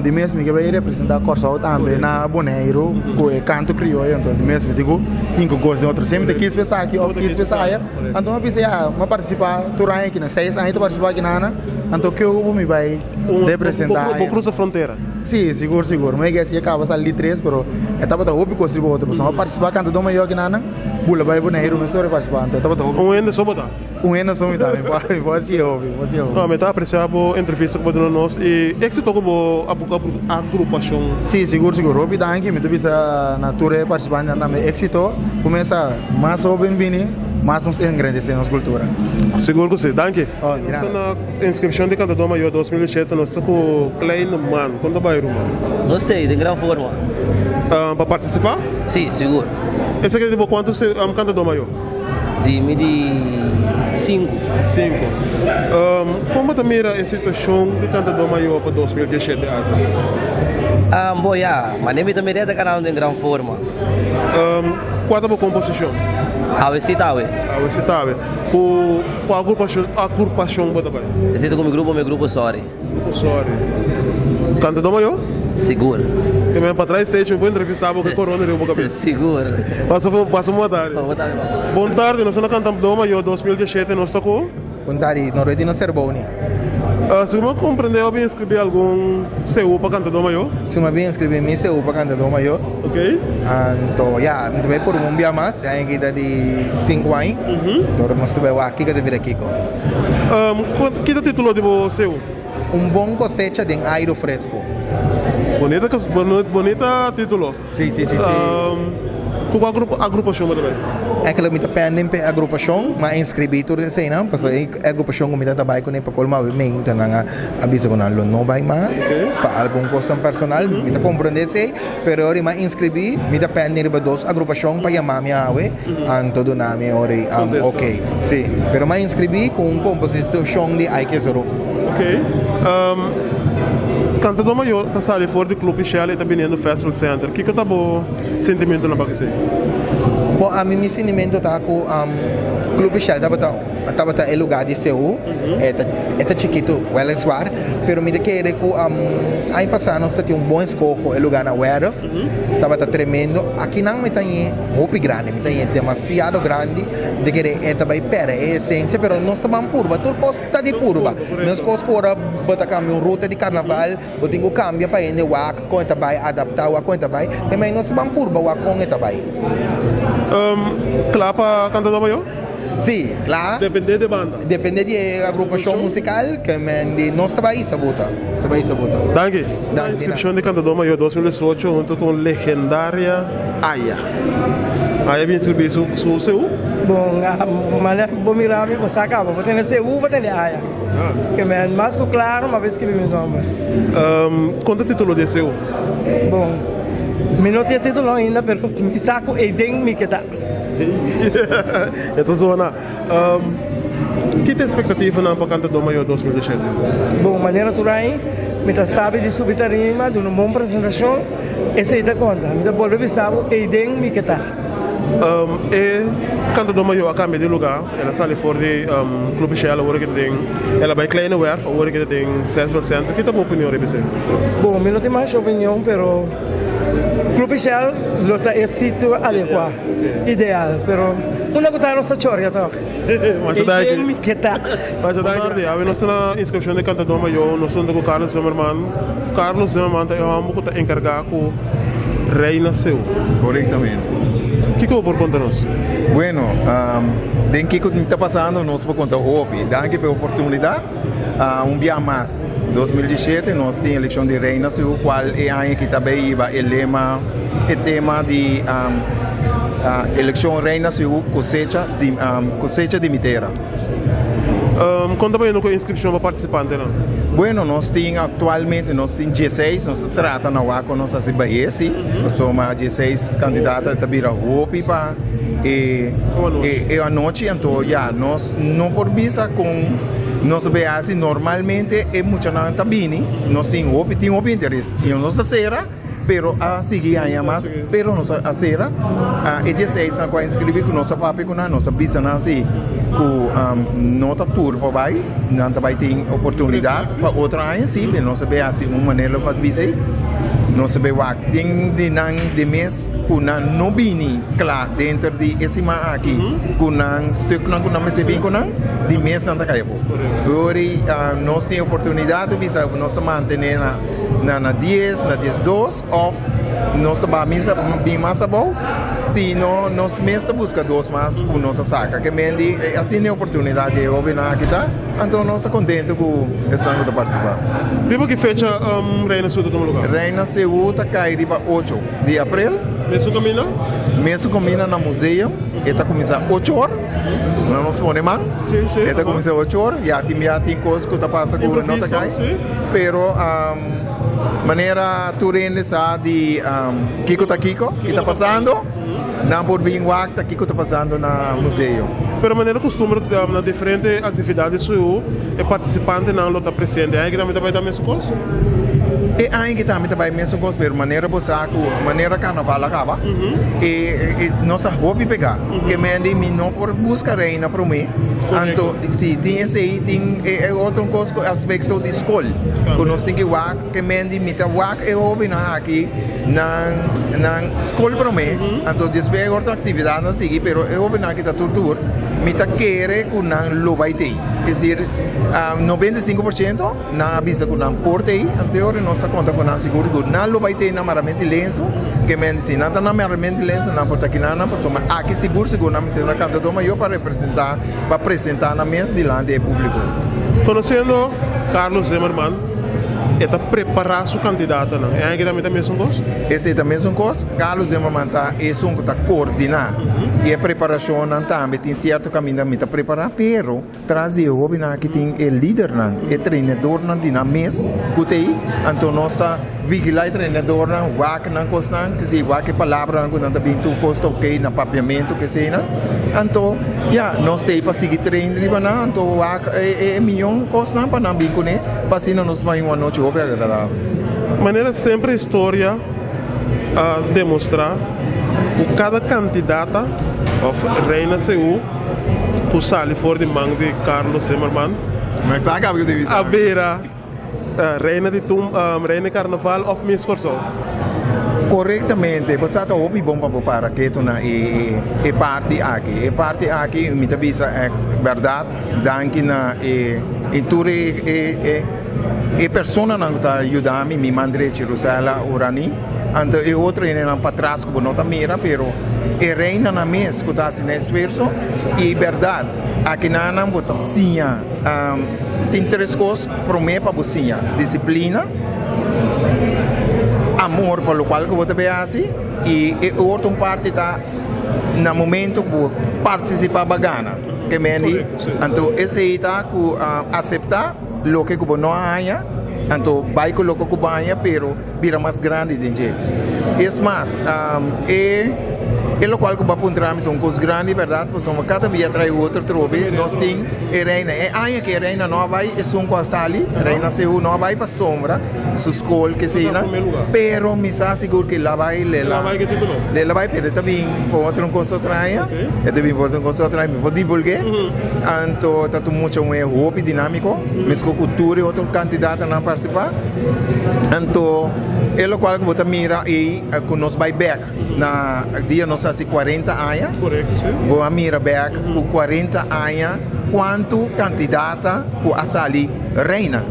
S7: Di mes mi ke bai representa Kòrsou tambe na Boneiru ku e kanto krioyo anto di mes mi tin ku hinka gos den otro semper ta kis pa esaki òf kis pa esaya anto mi a bisa ya mi a partisipá tur aña aki na seis aña ta partisipá aki na anto ke ku mi bai representa
S1: Bo krusa frontera?
S7: Si sigur sigur mi a yega si a kaba sali di tres pero e tabata hopi kos riba otro pasobra mi a partisipá kanta Don Mayor aki na bula bai Boneiru mesora partisipá anto e tabata hopi.
S1: Un hende so bo ta?
S7: Un hende so mi ta, mi por hasi e hopi, mi por hasi e hopi.
S1: No, mi ta aprecia bo entrevista cu bo duna nos y exito cu bo agrupacion.
S7: Si, sigur, sigur. Hopi danki. Mi ta bisa na tur e participantenan tambe exito. Cuminsa mas hoben bini. mas nos engrandesé nos kultura.
S1: Sigur ku si. Danki. Nos ta na inskripshon di Kantadó Mayor 2007, nos ta ku Klein Man. Kon ta bai ruman?
S21: Nos ta ei den gran forma.
S1: Pa partisipá?
S21: Si, sigur.
S1: Esaki ta di bo kuantu Kantadó Mayor?
S21: Di mi di sinku.
S1: Sinku. Kon bo ta mira e situashon di Kantadó Mayor pa 2017 aki?
S21: Bo ya, manera mi ta mira e ta kanando den gran forma.
S1: Kua ta bo komposishon?
S21: Awe si ta awe.
S1: Awe si ta awe. Ku kua agrupashon bo ta bai?
S21: Esei ta ku mi grupo, mi grupo Sorry.
S1: Grupo Sorry. Kantadó mayor?
S21: Sigur.
S1: Ke men pa trai stage mi por entrevistá bo ku e korona riba bo kabes.
S21: Sigur.
S1: Pasa pasa un bon tardi.
S21: Bon tardi pa bo.
S1: Bon tardi, nos ta na Kantadó Mayor 2017, nos ta ku.
S7: Bon tardi, Norbertino Cerboni.
S1: Si bo komprendé bo a bin inskribí algun CU pa Kantadó Mayor?
S7: Si mi a bin inskribí mi CU pa Kantadó Mayor.
S1: Ok.
S7: Anto ya, mi ta bai por un bia mas, e aña aki ta di sinku aña. Anto nos ta bai wak kiko ta bira kiko.
S1: Ki ta titulo di bo CU?
S7: Un bon kosecha den airu fresku.
S1: Bonita, bonita titulo.
S7: Sí, sí, sí, sí.
S1: Ku kua agrupashon bo ta bai?
S7: Eigenlijk mi ta pending p'e agrupashon, m'a inskribí tur eseinan, pasobra e agrupashon ku mi ta bai kuné pa colmo awe meinta nan a bisa ku nan lo no bai mas pa algun kosnan personal, mi ta komprendé esei, pero ora mi a inskribí mi ta pending riba dos agrupashon pa yama mi awe, anto duna mi ora ok, sí, pero mi a inskribí ku un komposishon di Aike Zorro.
S1: Ok. Kantadó mayor ta sali for di Club Ishel i ta biniendo Festival Center. Kiko ta bo sentimentonan pa esei?
S7: Bon, ami mi sentimento ta ku Club Ishel tabata tabata e lugá di Seú. E ta e ta chikitu, wèliswaar, pero mi ta kere ku aña pasá nos ta tin un bon eskoho e lugá na Werf. Tabata tremendo. Akinan mi ta hañ'é hopi grandi, mi ta hañ'é demasiado grandi. Mi ta kere e ta bai pèrdè e esensia, pero nos ta ban purba tur kos. Ta di purba. Meskos ku ora bo ta kambia un ruta di karnaval, bo tin ku kambia pa hende wak kon e ta bai, adaptá wak kon e ta bai. E mei nos ban purba wak kon e ta bai.
S1: Kla pa kanta Nova York?
S7: Sí, kla.
S1: Dependé di e banda.
S7: Dependé di e agrupashon musikal, ke men di nos ta bai isa buta. Nos ta bai isa buta.
S1: Danki. Na inskripshon di Kantadó Mayor 2018 hunto ku legendaria Aya. Aya bin inskribí su su.
S8: Bon, manera ku bo mira mi, bo sa kaba. Bo tene seú, bo tene aya. Ke men mas ku klaro mi a bin skribí mi nòmber.
S1: Kon ta titulo di e seú?
S8: Bon, mi no tin e titulo ainda, pero mi sa ku eiden mi keda.
S1: E ta zona. Ki ta e espektativanan pa Kantadó Mayor 2017?
S8: Bon, manera tur aña, mi ta sabi di subi tarima, duna un bon presentashon. Esei ta konta. Mi ta bolbe bisa bo, eiden mi ke ta.
S1: E kantadó mayó a kambia di lugá. El a sali for di Club Shell, awor ke ta den, el a bai Kleine Werf, awor ke ta den Festival Center. Ki ta bo opinion riba esei?
S8: Bon, mi no tin masha opinion, pero Club Shell lo ta e sitio adekuá, ideal. Pero unda ku ta nos ta choria tòg.
S1: Masha danki.
S8: Eiden mi ke ta.
S1: Masha danki. Awe nos ta na inskripshon di kantadó mayó. Nos huntu ku Carlos Zimmerman. Carlos Zimmerman ta e hòmber ku ta enkargá ku Reina Seu.
S10: Korektamente.
S1: Kiko bo por konta nos?
S10: Bueno, den kiko ta pasando nos por konta hopi. Danki pa e oportunidat. Un bia mas, 2017 nos tin elekshon di Reina Seu kual e aña aki ta bay hiba e lema, e tema di elekshon Reina Seu kosecha di kosecha di mi tera.
S1: Kon ta bayendo ku e inskripshon pa partisipantenan?
S10: Bueno, nos tin aktualmente nos tin dieseis, nos ta trata na wak kon nos hasi bah'é si, pasobra dieseis kandidato ta bira hopi pa e e anochi, anto ya nos no por bisa kon nos ta bay hasi, normalmente e muchanan ta bini, nos tin hopi tin hopi interes, nos ta sera. Pero a sigui haña mas, pero nos a sera. E dieseisnan ku a inskribí ku nos a papia ku nan, nos a bisa nan si ku no ta tur por bai, nan ta bai tin oportunidat pa otro aña, si, pero nos a bai hasi un manera pa bisa ei. Nos a bai wak den di nan di mes ku nan no bini kla denter di e siman aki ku nan stuknan ku nan mester bin ku nan, di mes nan ta kai afó. Ori nos tin oportunidat di bisa nos ta mantené na. Na na dies, na diesdos of nos ta baha misa bin mas abou, si no nos mes ta buska dos mas ku nos a saka. Ke men di asina e oportunidat di e hobennan aki ta, anto nos ta kontento ku esnan ku ta partisipá.
S1: Riba ki fecha Reina Seú ta tuma lugá?
S10: Reina Seú ta kai riba ocho di aprel.
S1: Mesun kaminda?
S10: Mesun kaminda na museum. E ta kuminsá ocho or. Nos pone man. E ta kuminsá ocho or. Ya tin ya tin kos ku ta pasa ku no ta kai. Pero manera tur hende sa di kiko ta kiko i ta pasando, nan por bin wak ta kiko ta pasando na museo.
S1: Pero manera kustumber na diferente aktividat di SUU e partisipantenan lo ta presente. Aña ki tambe ta bai ta mesun kos?
S10: E aña ki tambe ta bai mesun kos, pero manera bo sa ku manera karnaval a kaba e nos ta hopi pegá. Ke men di mi no por buska reina promé, anto si tin esei tin e otro kos ku aspekto di skol ku nos tin ki wak. Ke men di mi ta wak e hobennan aki nan nan skol promé, anto despues e otro aktividatnan sigui, pero e hobennan aki ta tur tur, mi ta kere ku nan lo bai tei. Es desir, 95% nan a bisa ku nan por tei, anto e ora nos ta konta ku nan sigur ku nan lo bai tei na Maramenti Lensu, ke men di si nan ta na Maramenti Lensu nan por ta kinan pasobra aki sigur sigur nan mester na Kantador Mayor pa representá, pa presentá nan mes dilanti e públiko.
S1: Konosiendo Carlos Zimmerman, E ta prepará su kandidatonan. E aña aki tambe ta mesun kos?
S10: Esei ta mesun kos. Carlos Zimmerman ta esun ku ta koordiná i e preparashonnan tambe tin sierto kaminda mi ta prepará, pero tras di e hóbennan aki tin e lidernan, e trenadornan di nan mes ku ta ei. Anto nos ta vigilá e trenadornan, wak nan kosnan, kese wak e palabranan ku nan ta bin tur kos ta oke na papiamentu kesenan. Anto ya, nos ta ei pa sigui train riba nan, anto wak e miyon kosnan pa nan bin kuné. Pa asina nos bai un anochi hopi agradabel.
S1: Manera semper historia a demostra ku kada kandidata of reina seú ku sali for di man di Carlos Zimmerman a bira reina di reina di karnaval of Miss Kòrsou.
S10: Korektamente, bo sa ta hopi bon pa bo para ketu na e parti aki. E parti aki mi ta bisa ègt bèrdat. Danki na e e tur e e e e personanan ku ta yuda mi, mi man drechi Rosella Urani, anto e otro hendenan patras ku bo no ta mira, pero e reinanan mes ku ta hasi nan esfuerso i bèrdat akinanan bo ta siña tin tres kos promé pa bo siña, disiplina, amor pa lokual ku bo ta bay hasi i e otro parti ta na momento ku bo partisipá bo a gana. Ke meni, anto esei ta ku aseptá loke ku bo no a haña, anto bai ku loke ku bo haña pero bira mas grandi den dje. Es mas, e e lokual ku bo a puntra mi ta un kos grandi bèrdat, pasobra kada bia trae otro trobe, nos tin e reina. E aña ku e reina no a bai, esun ku a sali, reina Seú no a bai pasobra su skol keseinan, pero mi sa sigur ku el a bai, el a bai pero e ta bin ku otro kos otro aña. E ta bin por un cosa otro mi por divulgué. Anto ta un mucha un hopi dinámiko, mesco ku tur e otro kandidatonan partisipá. Anto e lokual ku bo ta mira ei ku nos bai bèk na dia nos hasi kuarenta aña, bo a mira bèk ku kuarenta aña kuantu kandidata ku a sali reina.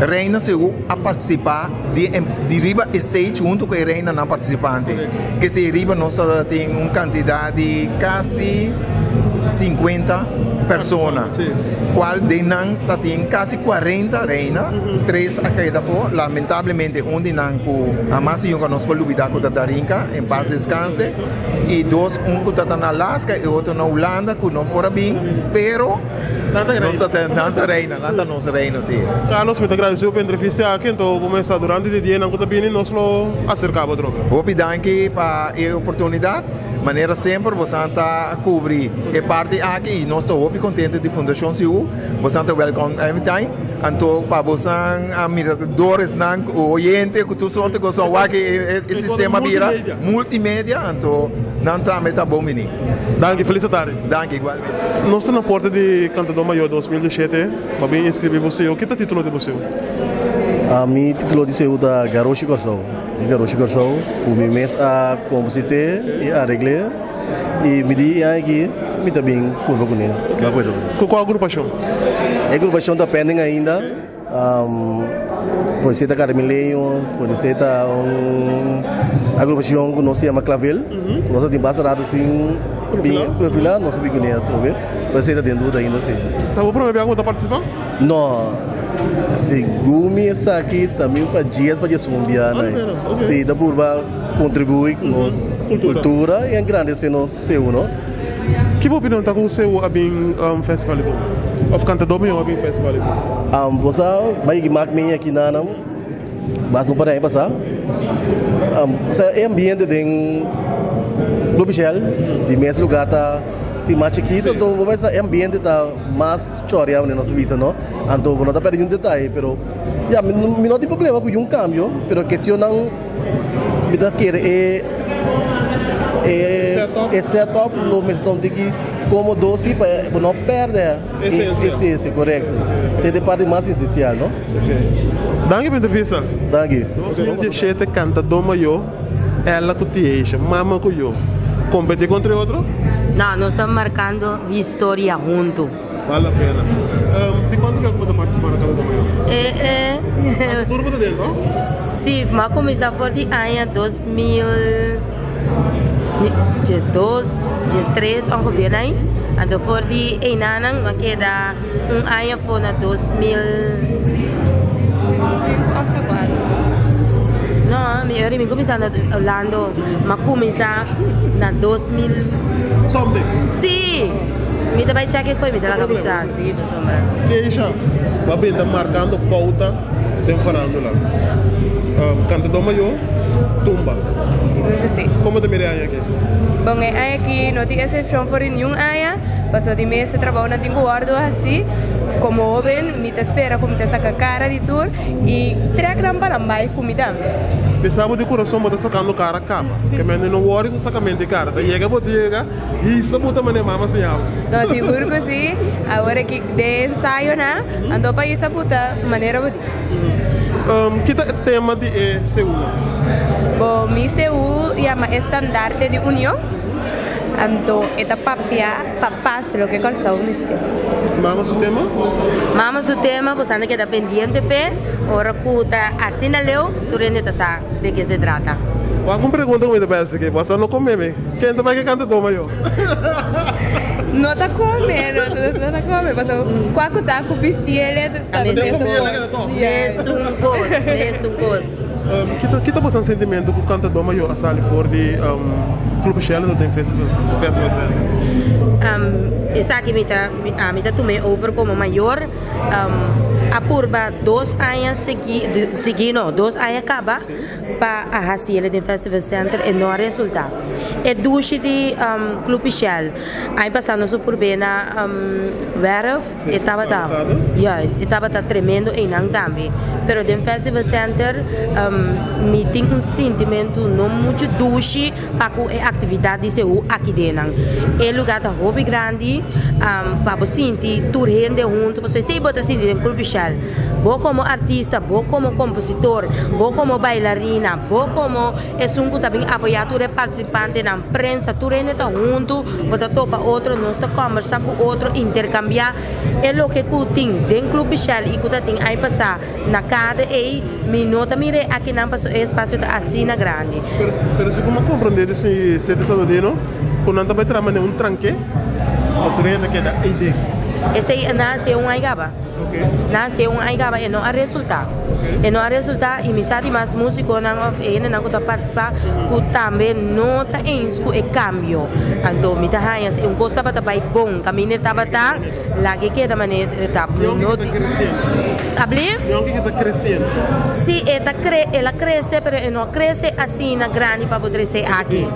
S10: Reina sigur a partisipá. Di di riba e stage hunto ku e reinanan partisipante. Kese riba nos ta tin un kantidat di kasi sinkuenta persona, kual den nan ta tin kasi kuarenta reina, tres a keda afó, lamentablemente un di nan ku hamas i yunka nos por lubida ku ta Darinka, en pas deskanse, i dos un ku ta ta na Alaska i otro na Hulanda ku no por a bin, pero. Nan ta reina. Nan ta reina, nan ta nos reina, si.
S1: Carlos, mi ta gradisiu pa e entrevista aki, anto bo mester durante di dianan ku ta bini nos lo aserka bo atrobe.
S10: Hopi danki pa e oportunidat. Manera semper bosan ta kubri e parti aki i nos ta hopi kontento di Fundashon Siú. Bosan ta wèlkòm anytime. Anto pa bosan miradores-nan, oyente ku tur sorte kos a wak e sistema bira multimedia, anto nan tambe ta bon bini.
S1: Danki, felis atardi.
S10: Danki, igualmente.
S1: Nos ta na porta di Cantador Mayor 2017. Bo a bin inscribi bo seo. Ki ta titulo di bo seo?
S9: Mi titulo di seo ta Garoshi Kòrsou. E Garoshi Kòrsou ku mi mes a komposit'é i aregl'é i mi di e aña aki mi ta bin purba kuné.
S1: Ku kua agrupashon?
S9: E agrupashon ta pending ainda. Por ser ta Caramileños, por ser ta un agrupacion cu nos ta yama Clavel. Nos a tin basta rato sin bin profila, nos a bin cune atrobe. Por ser ta den duda ainda si.
S1: Ta bo prome bia cu bo ta participa?
S9: No, segun mi esaki ta mi pa dies pa diesun bia na. Si, ta purba contribui cu nos cultura y engrandece nos CU no.
S1: Ki bo opinion ta ku CU a bin festival di tumba? Of kantadó mihó a bin festival di tumba?
S9: Bo sa bai yegi mak mi aki na nan basta un par di aña pasá. Sa e ambiente den Club Shell di mes lugá ta tin mas chikitu anto bo mester sa e ambiente ta mas chòria manera nos ta bisa no. Anto bo no ta pèrdè niun detaye pero ya mi no tin problema ku yun kambio pero kestionnan. Mi ta kere e e setup lo mester ta un tiki komodo si pa bo no pèrdè e esensia korekto. Esei ta e parti mas esensial no.
S1: Danki pa entrevista.
S9: Danki.
S1: 2017 Kantadó Mayó, Ella ku Tiesha, Mama ku Yo, kompetí kontra e otro?
S11: No, nos ta markando historia huntu.
S1: Bal la pena. Di kuantu bia ku bo ta partisipá na Kantadó Mayó? Paso tur bo ta den, no?
S11: Sí, mi a kuminsá for di aña 2012, 13 ongeveer ahí. Anto for di einanan mi a keda un aña for na 2000. No, mi ora mi kuminsá na Orlando, mi a kuminsá na 2000.
S1: Something.
S11: Sí! Mi ta bai chèk e koe, mi ta laga bisa si pasobra.
S1: Keisha, bo a bin ta markando pouta den farándula. Kantadó mayó, tumba.
S13: Si.
S1: Komo ta mira e aña aki?
S13: Bon, e aña aki no tin esepshon for di niun aña, pasobra di mes e trabounan tin ku wòrdu hasi. Komo hóben mi ta spera ku mi ta saka kara di tur i trèk nan pa nan bai ku mi tambe.
S1: Bisa bo di kurason bo ta sakando kara kaba. Ke mende no wòri ku sakamento di kara. Ta yega bo ta yega. Hisa bo ta manera mama siña bo.
S13: No, sigur ku si. Awor aki den ensayonan, anto pa hisa bo ta manera bo di.
S1: Ki ta e tema di e seúnan?
S13: Bo, mi seú yama Estandarte di Union, anto e ta papia pa pas loke Kòrsou mester.
S1: Mama su tema?
S11: Mama su tema, bo sa keda pendiente p'e, ora ku ta asina leu, tur hende ta sa de ke se trata.
S1: Wak un pregunta ku mi ta pensa aki, bo sa no kom'é mi. Ken ta bai ke kanta doma yo?
S13: No ta come, no, no ta come, paso kua ku ta ku bistiele ta
S11: Mesun kos, mesun kos.
S1: Kita kita boso sentimentu ku kanta doma yo a sali for di Club Shell no den festival festival center?
S11: Esaki mi ta ami ta tum'é over komo mayor. A purba dos aña sigui sigui no dos aña kaba. Pa a haci el den Festival Center e no a resulta. E dushi di Club Shell aña pasa nos a purbe na Werf e tabata juist e tabata tremendo eynan tambe pero den Festival Center mi tin un sintimento no mucho dushi pa cu e actividad di Seú aki dennan. E lugar ta hopi grandi pa bo sinti tur hende hunto pasobra esey bo ta sinti den Club Shell. Bo komo artista, bo komo kompositor, bo komo bailarina, bo komo esun ku ta bin apoyá tur e partisipantenan, prensa, tur hende ta huntu, bo ta topa otro, nos ta kòmbersá ku otro, interkambiá e loke ku tin den Club Shell i ku ta tin ai pasá na kada ei, mi no ta mira e akinan pasobra e espasio ta asina grandi.
S1: Pero si ku mi a komprondé di Sete Saludino ku nan ta bai traha manera un tranke pa tur hende keda ei den.
S11: Esei nan hasié un ai gaba. Nan hasié un aña kaba e no a resultá. E no a resultá i mi sa di mas músikonan òf e hendenan ku ta partisipá ku tambe no ta eens ku e kambio. Anto mi ta haña si un kos tabata bai bon kaminda e tabata laga e keda manera e ta. Mi no tin. Ablief? Si e ta kre el a krese pero e no a krese asina grandi pa bo trese aki.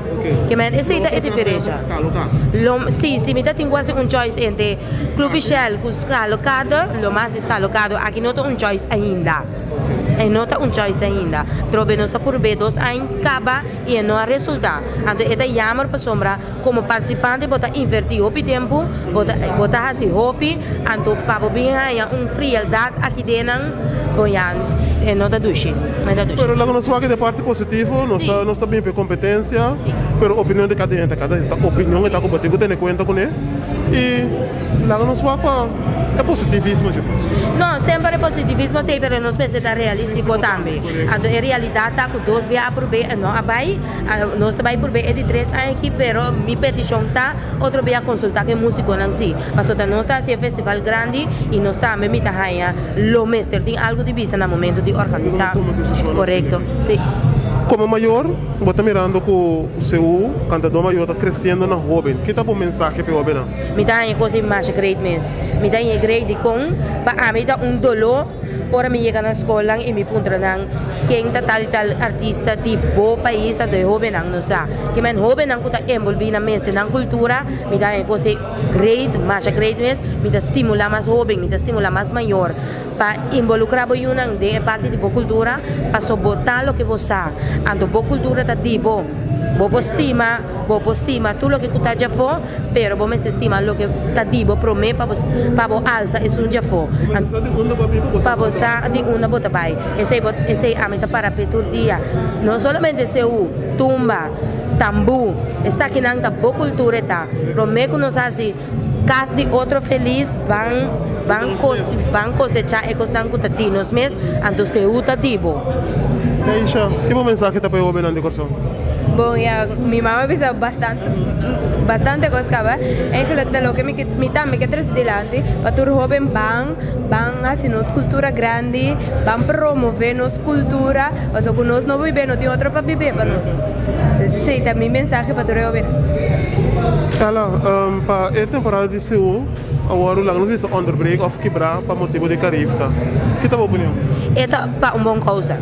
S11: Ke men esei ta e diferensha. Lo si si mi ta tin ku hasi un choice entre Club Shell ku Skalokado, lo mas di Skalokado aki no ta un choice ainda. E no ta un choice ainda. Trobe nos a purbe dos aña kaba i e no a resulta. Anto e ta yamer pasobra komo partisipante bo ta inverti hopi tempu, bo ta bo ta hasi hopi, anto pa bo bin haña un frieldat aki den nan, bo ya e no ta dushi. E no ta dushi.
S1: Pero laga nos wak e parti positivo, nos ta nos ta bin pa e kompetensia, pero opinion di kada hende ta kada hende ta opinion e ta ku bo tin ku tene kuenta kuné. I laga nos wak pa e positivismo dje kos.
S11: No, semper e positivismo t'ei pero nos mester ta realístiko tambe. Anto e realidat ta ku dos bia a prob'é e no a bai. Nos ta bai prob'é e di tres aña aki pero mi petishon ta otro bia konsultá ku e músikonan sí. Pasobra ta nos ta hasi e festival grandi i nos tambe mi ta haña lo mester tin algu di bisa na momento di organisá. Korekto, sí.
S1: Komo mayor bo ta mirando ku Seú kantadó mayor ta kresiendo na hóben. Ki ta bo mensahe pa e hóbennan?
S11: Mi ta haña kos di masha great mes. Mi ta haña great dikon pa ami ta un doló ora mi yega na skolnan i mi puntra nan ken ta tal i tal artista di bo pais anto e hóbennan no sa. Ke men hóbennan ku ta enbolbí nan mes den nan kultura mi ta haña kos di great, masha great mes. Mi ta stimulá mas hóben, mi ta stimulá mas mayor pa involukrá bo yunan den e parti di bo kultura paso bo ta loke bo sa. Anto bo kultura ta di bo. Bo por stima, bo por stima tur loke ku ta djafó. Pero bo mester stima loke ta di bo promé pa bo pa bo alsa esun djafó. Pa bo sa di unda bo ta bai. Esei bo esei ami ta para p'e tur dia. No solamente seú, tumba, tambú, esakinan ta bo kultura e ta. Promé ku nos hasi kas di otro felis ban ban kos ban kosechá e kosnan ku ta di nos mes, anto seú ta di bo.
S1: Keisha, ki bo mensahe ta pa e hóbennan di Kòrsou?
S13: Bon ya, mi mama a bisa bastante bastante kos kaba. Eigenlijk ta loke mi ke mi tambe ke trese dilanti pa tur hoben ban ban hasi nos kultura grandi, ban promove nos kultura, pasobra ku nos no bib'é no tin otro pa bib'é pa nos. Dus esei ta mi mensahe pa tur e hobennan.
S1: Ella, pa e temporada di Seú awor laga nos bisa onderbreek of kibrá pa motibu di Carifta. Ki ta bo opinion?
S11: E ta pa un bon kousa.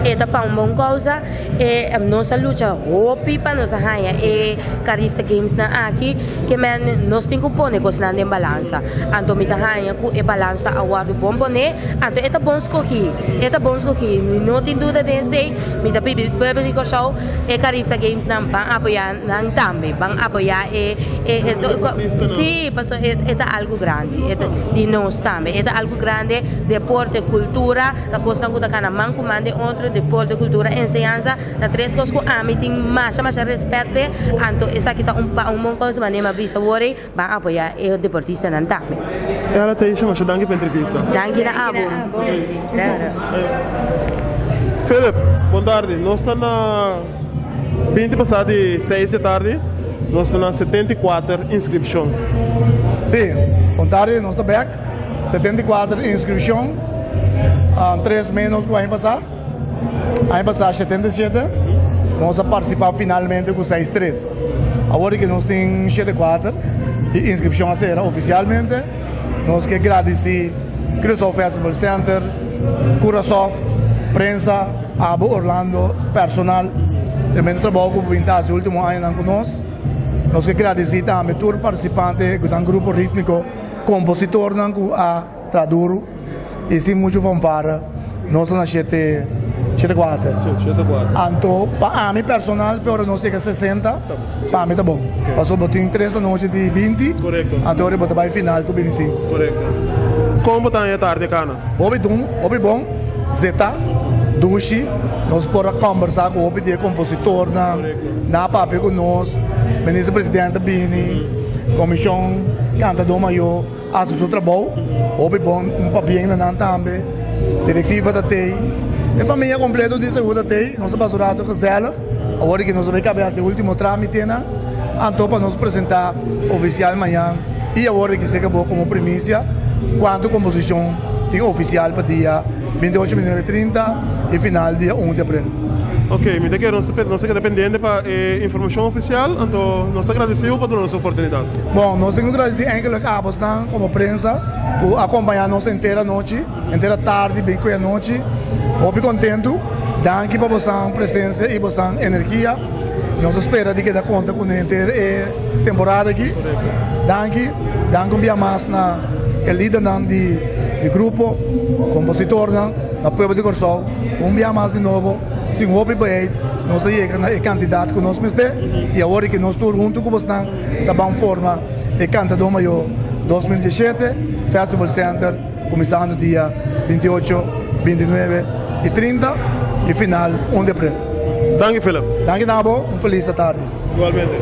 S11: E ta pa un bon kousa. E nos a lucha hopi pa nos a haña e Carifta Games nan aki, ke men nos tin ku pone kosnan den balansa. Anto mi ta haña ku e balansa a wòrdu bon poné, anto e ta bon skohí, e ta bon skohí, mi no tin duda den esei, mi ta pidi pueblo di Kòrsou e Carifta Games nan ban apoyá nan tambe, ban apoyá e e sí, pasobra e ta algu grandi, e ta di nos tambe, e ta algu grandi, deporte, kultura. Ta kosnan ku ta kana man ku man den otro, deporte, kultura, enseñansa, ta tres kos ku ami tin masha masha respèt p'e, anto esaki ta un pa un bon kos manera mi a bisa wor ei, ban apoyá e deportistanan tambe.
S1: Ella Teisha, masha danki pa e entrevista.
S11: Danki na abo.
S1: Philip, bon tardi. Nos ta na 20 pasá di seis di tardi, nos ta na 74 inskripshon.
S5: Sí, bon tardi, nos ta bèk. 74 inskripshon, tres ménos ku aña pasá. Aña pasá 77, nos a partisipá finalmente ku seis tres. Awor di ku nos tin shete kuater i inskripshon a sera ofisialmente. Nos ke gradisí Curaçao Festival Center, Curasoft, prensa, abo Orlando, personal. Tremendo trabou ku bo bin ta hasi último añanan ku nos. Nos ke gradisí tambe tur partisipante ku nan grupo rítmiko. Kompositornan ku a traha duru i sin muchu fanfara nos ta na shete shete kuater. Anto pa ami personal fe ora nos yega sesenta pa ami ta bon. Pasobra bo tin tres anochi di binti anto ora bo ta bai final ku bintisinku.
S1: Kon bo ta haña tardi kana?
S5: Hopi dun, hopi bon, zeta, dushi, nos por a kombersá ku hopi di e kompositornan, nan a papia ku nos, minister presidente a bini. Komishon Kantadó Mayó a hasi su trabou hopi bon, un pabien na nan tambe. Direktiva ta tei, e famia kompleto di Seú ta tei. Nos a pasa un rato gezellig. Awor di ki nos a bai kabe hasi e ultimo tramitenan anto pa nos presentá ofisial mañan i awor di ki se kabó komo primisia kuantu komposishon tin ofisial pa dia 28, 29, 30 i final dia 1 di april.
S1: Ok, mi ta kere nos nos ta keda pendiente pa e informacion oficial, anto nos ta gradeci bo pa duna nos e oportunidad.
S5: Bon, nos tin cu gradeci enkele abosnan como prensa cu a acompaña nos henter anochi, henter atardi bin cu e anochi. Hopi contento. Danki pa bosan presencia y bosan energia. Nos ta spera di keda conta cu henter e temporada aki. Danki. Danki un bia mas na e lidernan di di grupo, compositornan, na pueblo di Corsou. Un bia mas di nobo, sin hopi beheit, nos a yega na e kantidat ku nos mester i awor ku nos tur huntu ku bosnan ta ban forma e Kantadó Mayó 2017 Festival Center kuminsando dia 28, 29 i 30 i final 1 di april.
S1: Danki Philip.
S5: Danki na abo, un felis tardi.
S1: Igualmente.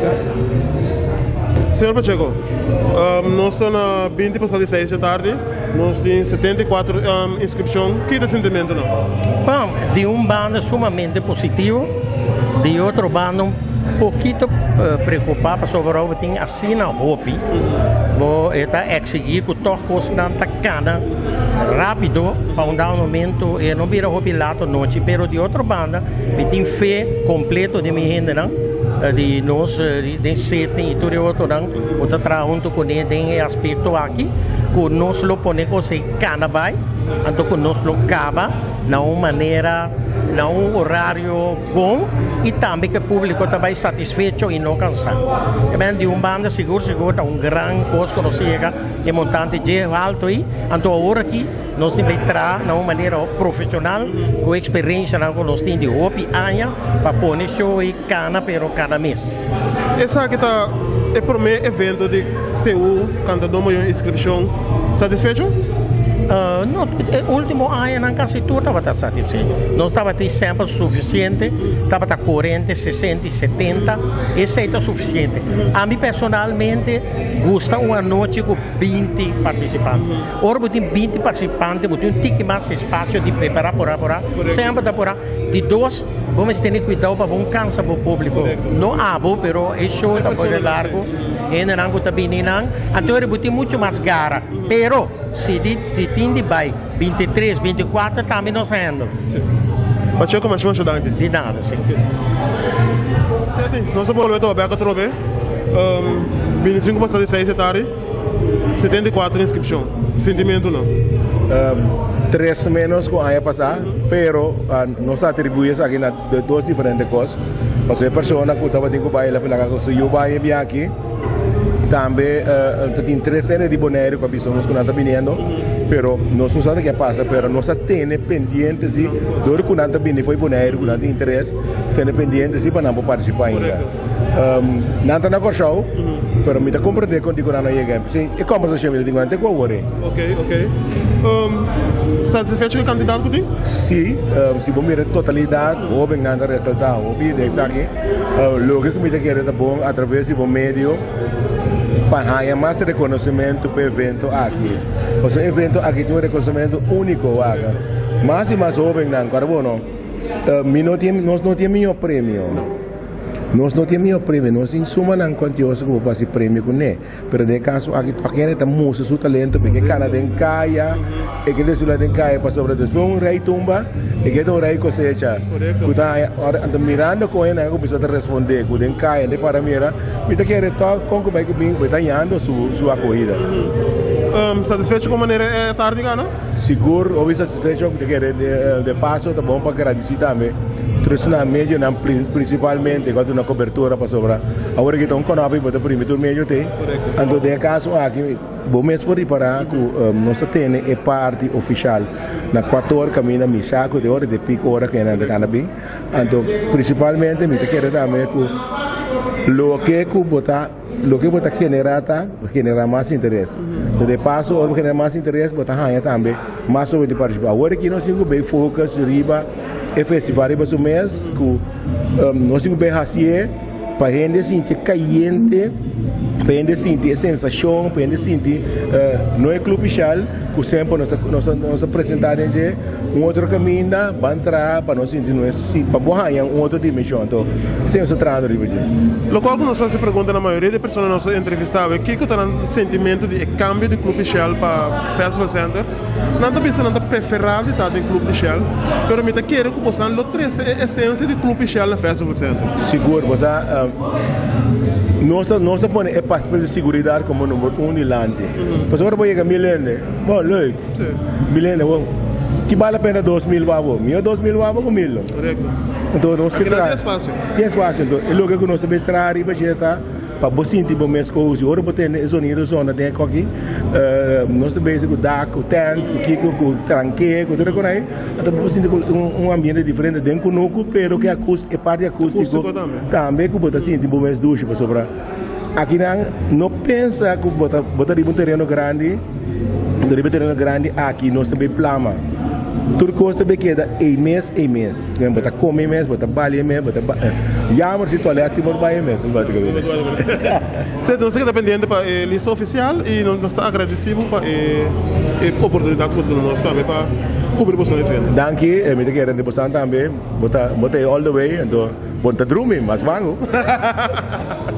S1: Señor Pacheco, nos ta na binti pasá di seis dje tardi, nos tin 74 inskripshon. Ki ta e sentimentonan?
S2: Bon, di un banda sumamente positivo, di otro banda un pokito preokupá pasobra bo tin asina hopi, bo e ta eksigí ku tòg kosnan ta kana rápido pa un dado momento e no bira hopi lat anochi, pero di otro banda mi tin fe kompleto den mi hendenan, di nos den Sydney i tur e otronan ku ta traha huntu kuné den e aspekto aki, ku nos lo pone kos ei kana bai, anto ku nos lo kaba na un manera, na un orario bon i tambe ku e públiko ta bai satisfecho i no kansá. Di un banda sigur sigur ta un gran kos ku nos yega e montante dje halto ei, anto awor aki nos tin bai traha na un manera profesional ku eksperensianan ku nos tin di hopi aña pa pone show ei kana pero kada mes.
S1: Esaki ta e promé evento di CU Kantadó Mayor Inskripshon. Satisfecho?
S2: No, e último añanan kasi tur tabata satisfecho. Nos tabatin sample sufisiente, tabata korente, sesenta i setenta, esei ta sufisiente. Ami personalmente gusta un anochi ku 20 partisipante. Ora bo tin 20 partisipante bo tin un tiki mas espasio di prepará porá porá. Semper ta porá. Di dos, bo mester tene kuidou pa bo no kansa bo públiko. No abo, pero e show ta pone largu, hendenan ku ta bini nan. Anto bo tin muchu mas gara. Pero si di si tin di bai 23, 24 tambe nos a handle.
S1: Pacheco, masha masha danki.
S2: Di nada, si.
S1: Seti, nos a bolbe toba bek atrobe. 25 pasa di 6 e tardi, 74 inscripcion. Sentimentonan?
S20: Tres menos ku aña pasá, pero nos a atribuí esaki na dos diferente kos. Pasobra e persona ku tabatin ku bai el a laga ku su yu bai e biaha aki. Tambe ta tin tres hende di Boneiru ku a bisa nos ku nan ta biniendo, pero nos no sa ke a pasa, pero nos a tene pendiente si dor ku nan ta bini for di Boneiru ku nan tin interes, tene pendiente si pa nan por partisipá ainda. Nan ta na Kòrsou, pero mi ta komprendé kon di ku nan no yega. Si e kòmbersashon mi ta tin ku nan te ku awor ei.
S1: Ok, ok. Satisfecho ku e kantidat ku tin?
S20: Si, si bo mira e totalidat, hóbennan ta resaltá hopi den esaki. Loke ku mi ta kere ta bon atraves di bo medio pa haña mas rekonosementu pa e evento aki. Pasobra e evento aki tin un rekonosementu úniko wak. Mas i mas hóbennan, kòrda bo no, mi no tin, nos no tin mihó premio. Nos no tin mihó premio, nos tin sumanan kuantioso ku bo por hasi premio kuné. Pero den e kaso aki tok hende ta mustra su talento pa e ke kana den kaya, e ke desfila den kaya pasobra despues un rei tumba e ke ta un rei kosecha ku ta haña ora anto mirando kon hende a kuminsá ta respondé ku den kaya hende para mira mi ta kere tok kon ku bai ku bin bo ta hañando su su akohida.
S1: Satisfecho ku manera e tardi gana?
S20: Sigur hopi satisfecho mi ta kere de paso ta bon pa gradisí tambe tur esnan medionan prinsipalmente ku a duna kobertura pasobra awor aki ta un konopi bo ta primi tur medio te anto den e kaso aki bo mes por ripará ku nos a tene e parti ofishal na kuator kaminda mi sa ku te ora te pik ora ku nan ta kanda bin anto prinsipalmente mi ta kere tambe ku loke ku bo ta Loke bo ta generá ta generá mas interes. De paso, ora bo generá mas interes, bo ta haña tambe mas hoben di partisipá. Awor aki nos tin ku bay focus riba e festival riba su mes, ku nos tin ku bay hasié pa hende sinti kayente, pa hende sinti e sensashon, pa hende sinti no e Club Ishal ku semper nos a nos a presentá den dje. Un otro kaminda ban traha pa nos sinti nos si pa bo haña un otro dimenshon. Anto esei nos ta trahando riba dje.
S1: Lokual ku nos hasi pregunta na mayoria di e persona nos a entrevistá awe kiko ta nan sentimentu di e kambio di Club di Shell pa Festival Center, nan ta bisa nan ta preferá di ta den Club di Shell, pero mi ta kere ku bosan lo trese e esensia di Club di Shell na Festival Center.
S20: Sigur, bo sa nos ta nos ta pone e aspecto di siguridat komo number un dilanti. Pasobra ora bo yega mil hende, bo leuk. Milena, bo, ki bal la pena 2000 pa bo? Mihó 2000 pa bo ku mil.
S1: Korekto.
S20: Anto nos ke
S1: Aki nan
S20: traha.
S1: tin espasio.
S20: Tin espasio. Anto e loke ku nos ta bin traha riba dje ta pa bo sinti bo mes kozi. Ora bo tende e zonido zona den e koki, nos ta bezig ku dak, ku tent, ku kiko, ku tranke, ku tur e kos ei. Anto bo por sinti ku un ambiente diferente den kunuku, pero ku e akus, e parti akústiko
S1: Akústiko tambe.
S20: tambe ku bo ta sinti bo mes dushi pasobra. Akinan no pensa ku bo ta bo ta riba un tereno grandi, bo ta riba e tereno grandi aki nos ta bay plama.
S14: Tur kos ta keda ei mes, ei mes. Bo ta kome mes, bo ta balia mes, bo ta jammer si toilet si por bai mes, básicamente.
S1: Sí, nos ta keda pendiente pa e lista ofisial i nos ta agradesido pa e oportunidat ku duna nos tambe pa kubri boso evento.
S14: Danki, mi ta kere di boso tambe, bo ta all the way, anto bo ta drumi, mas mango.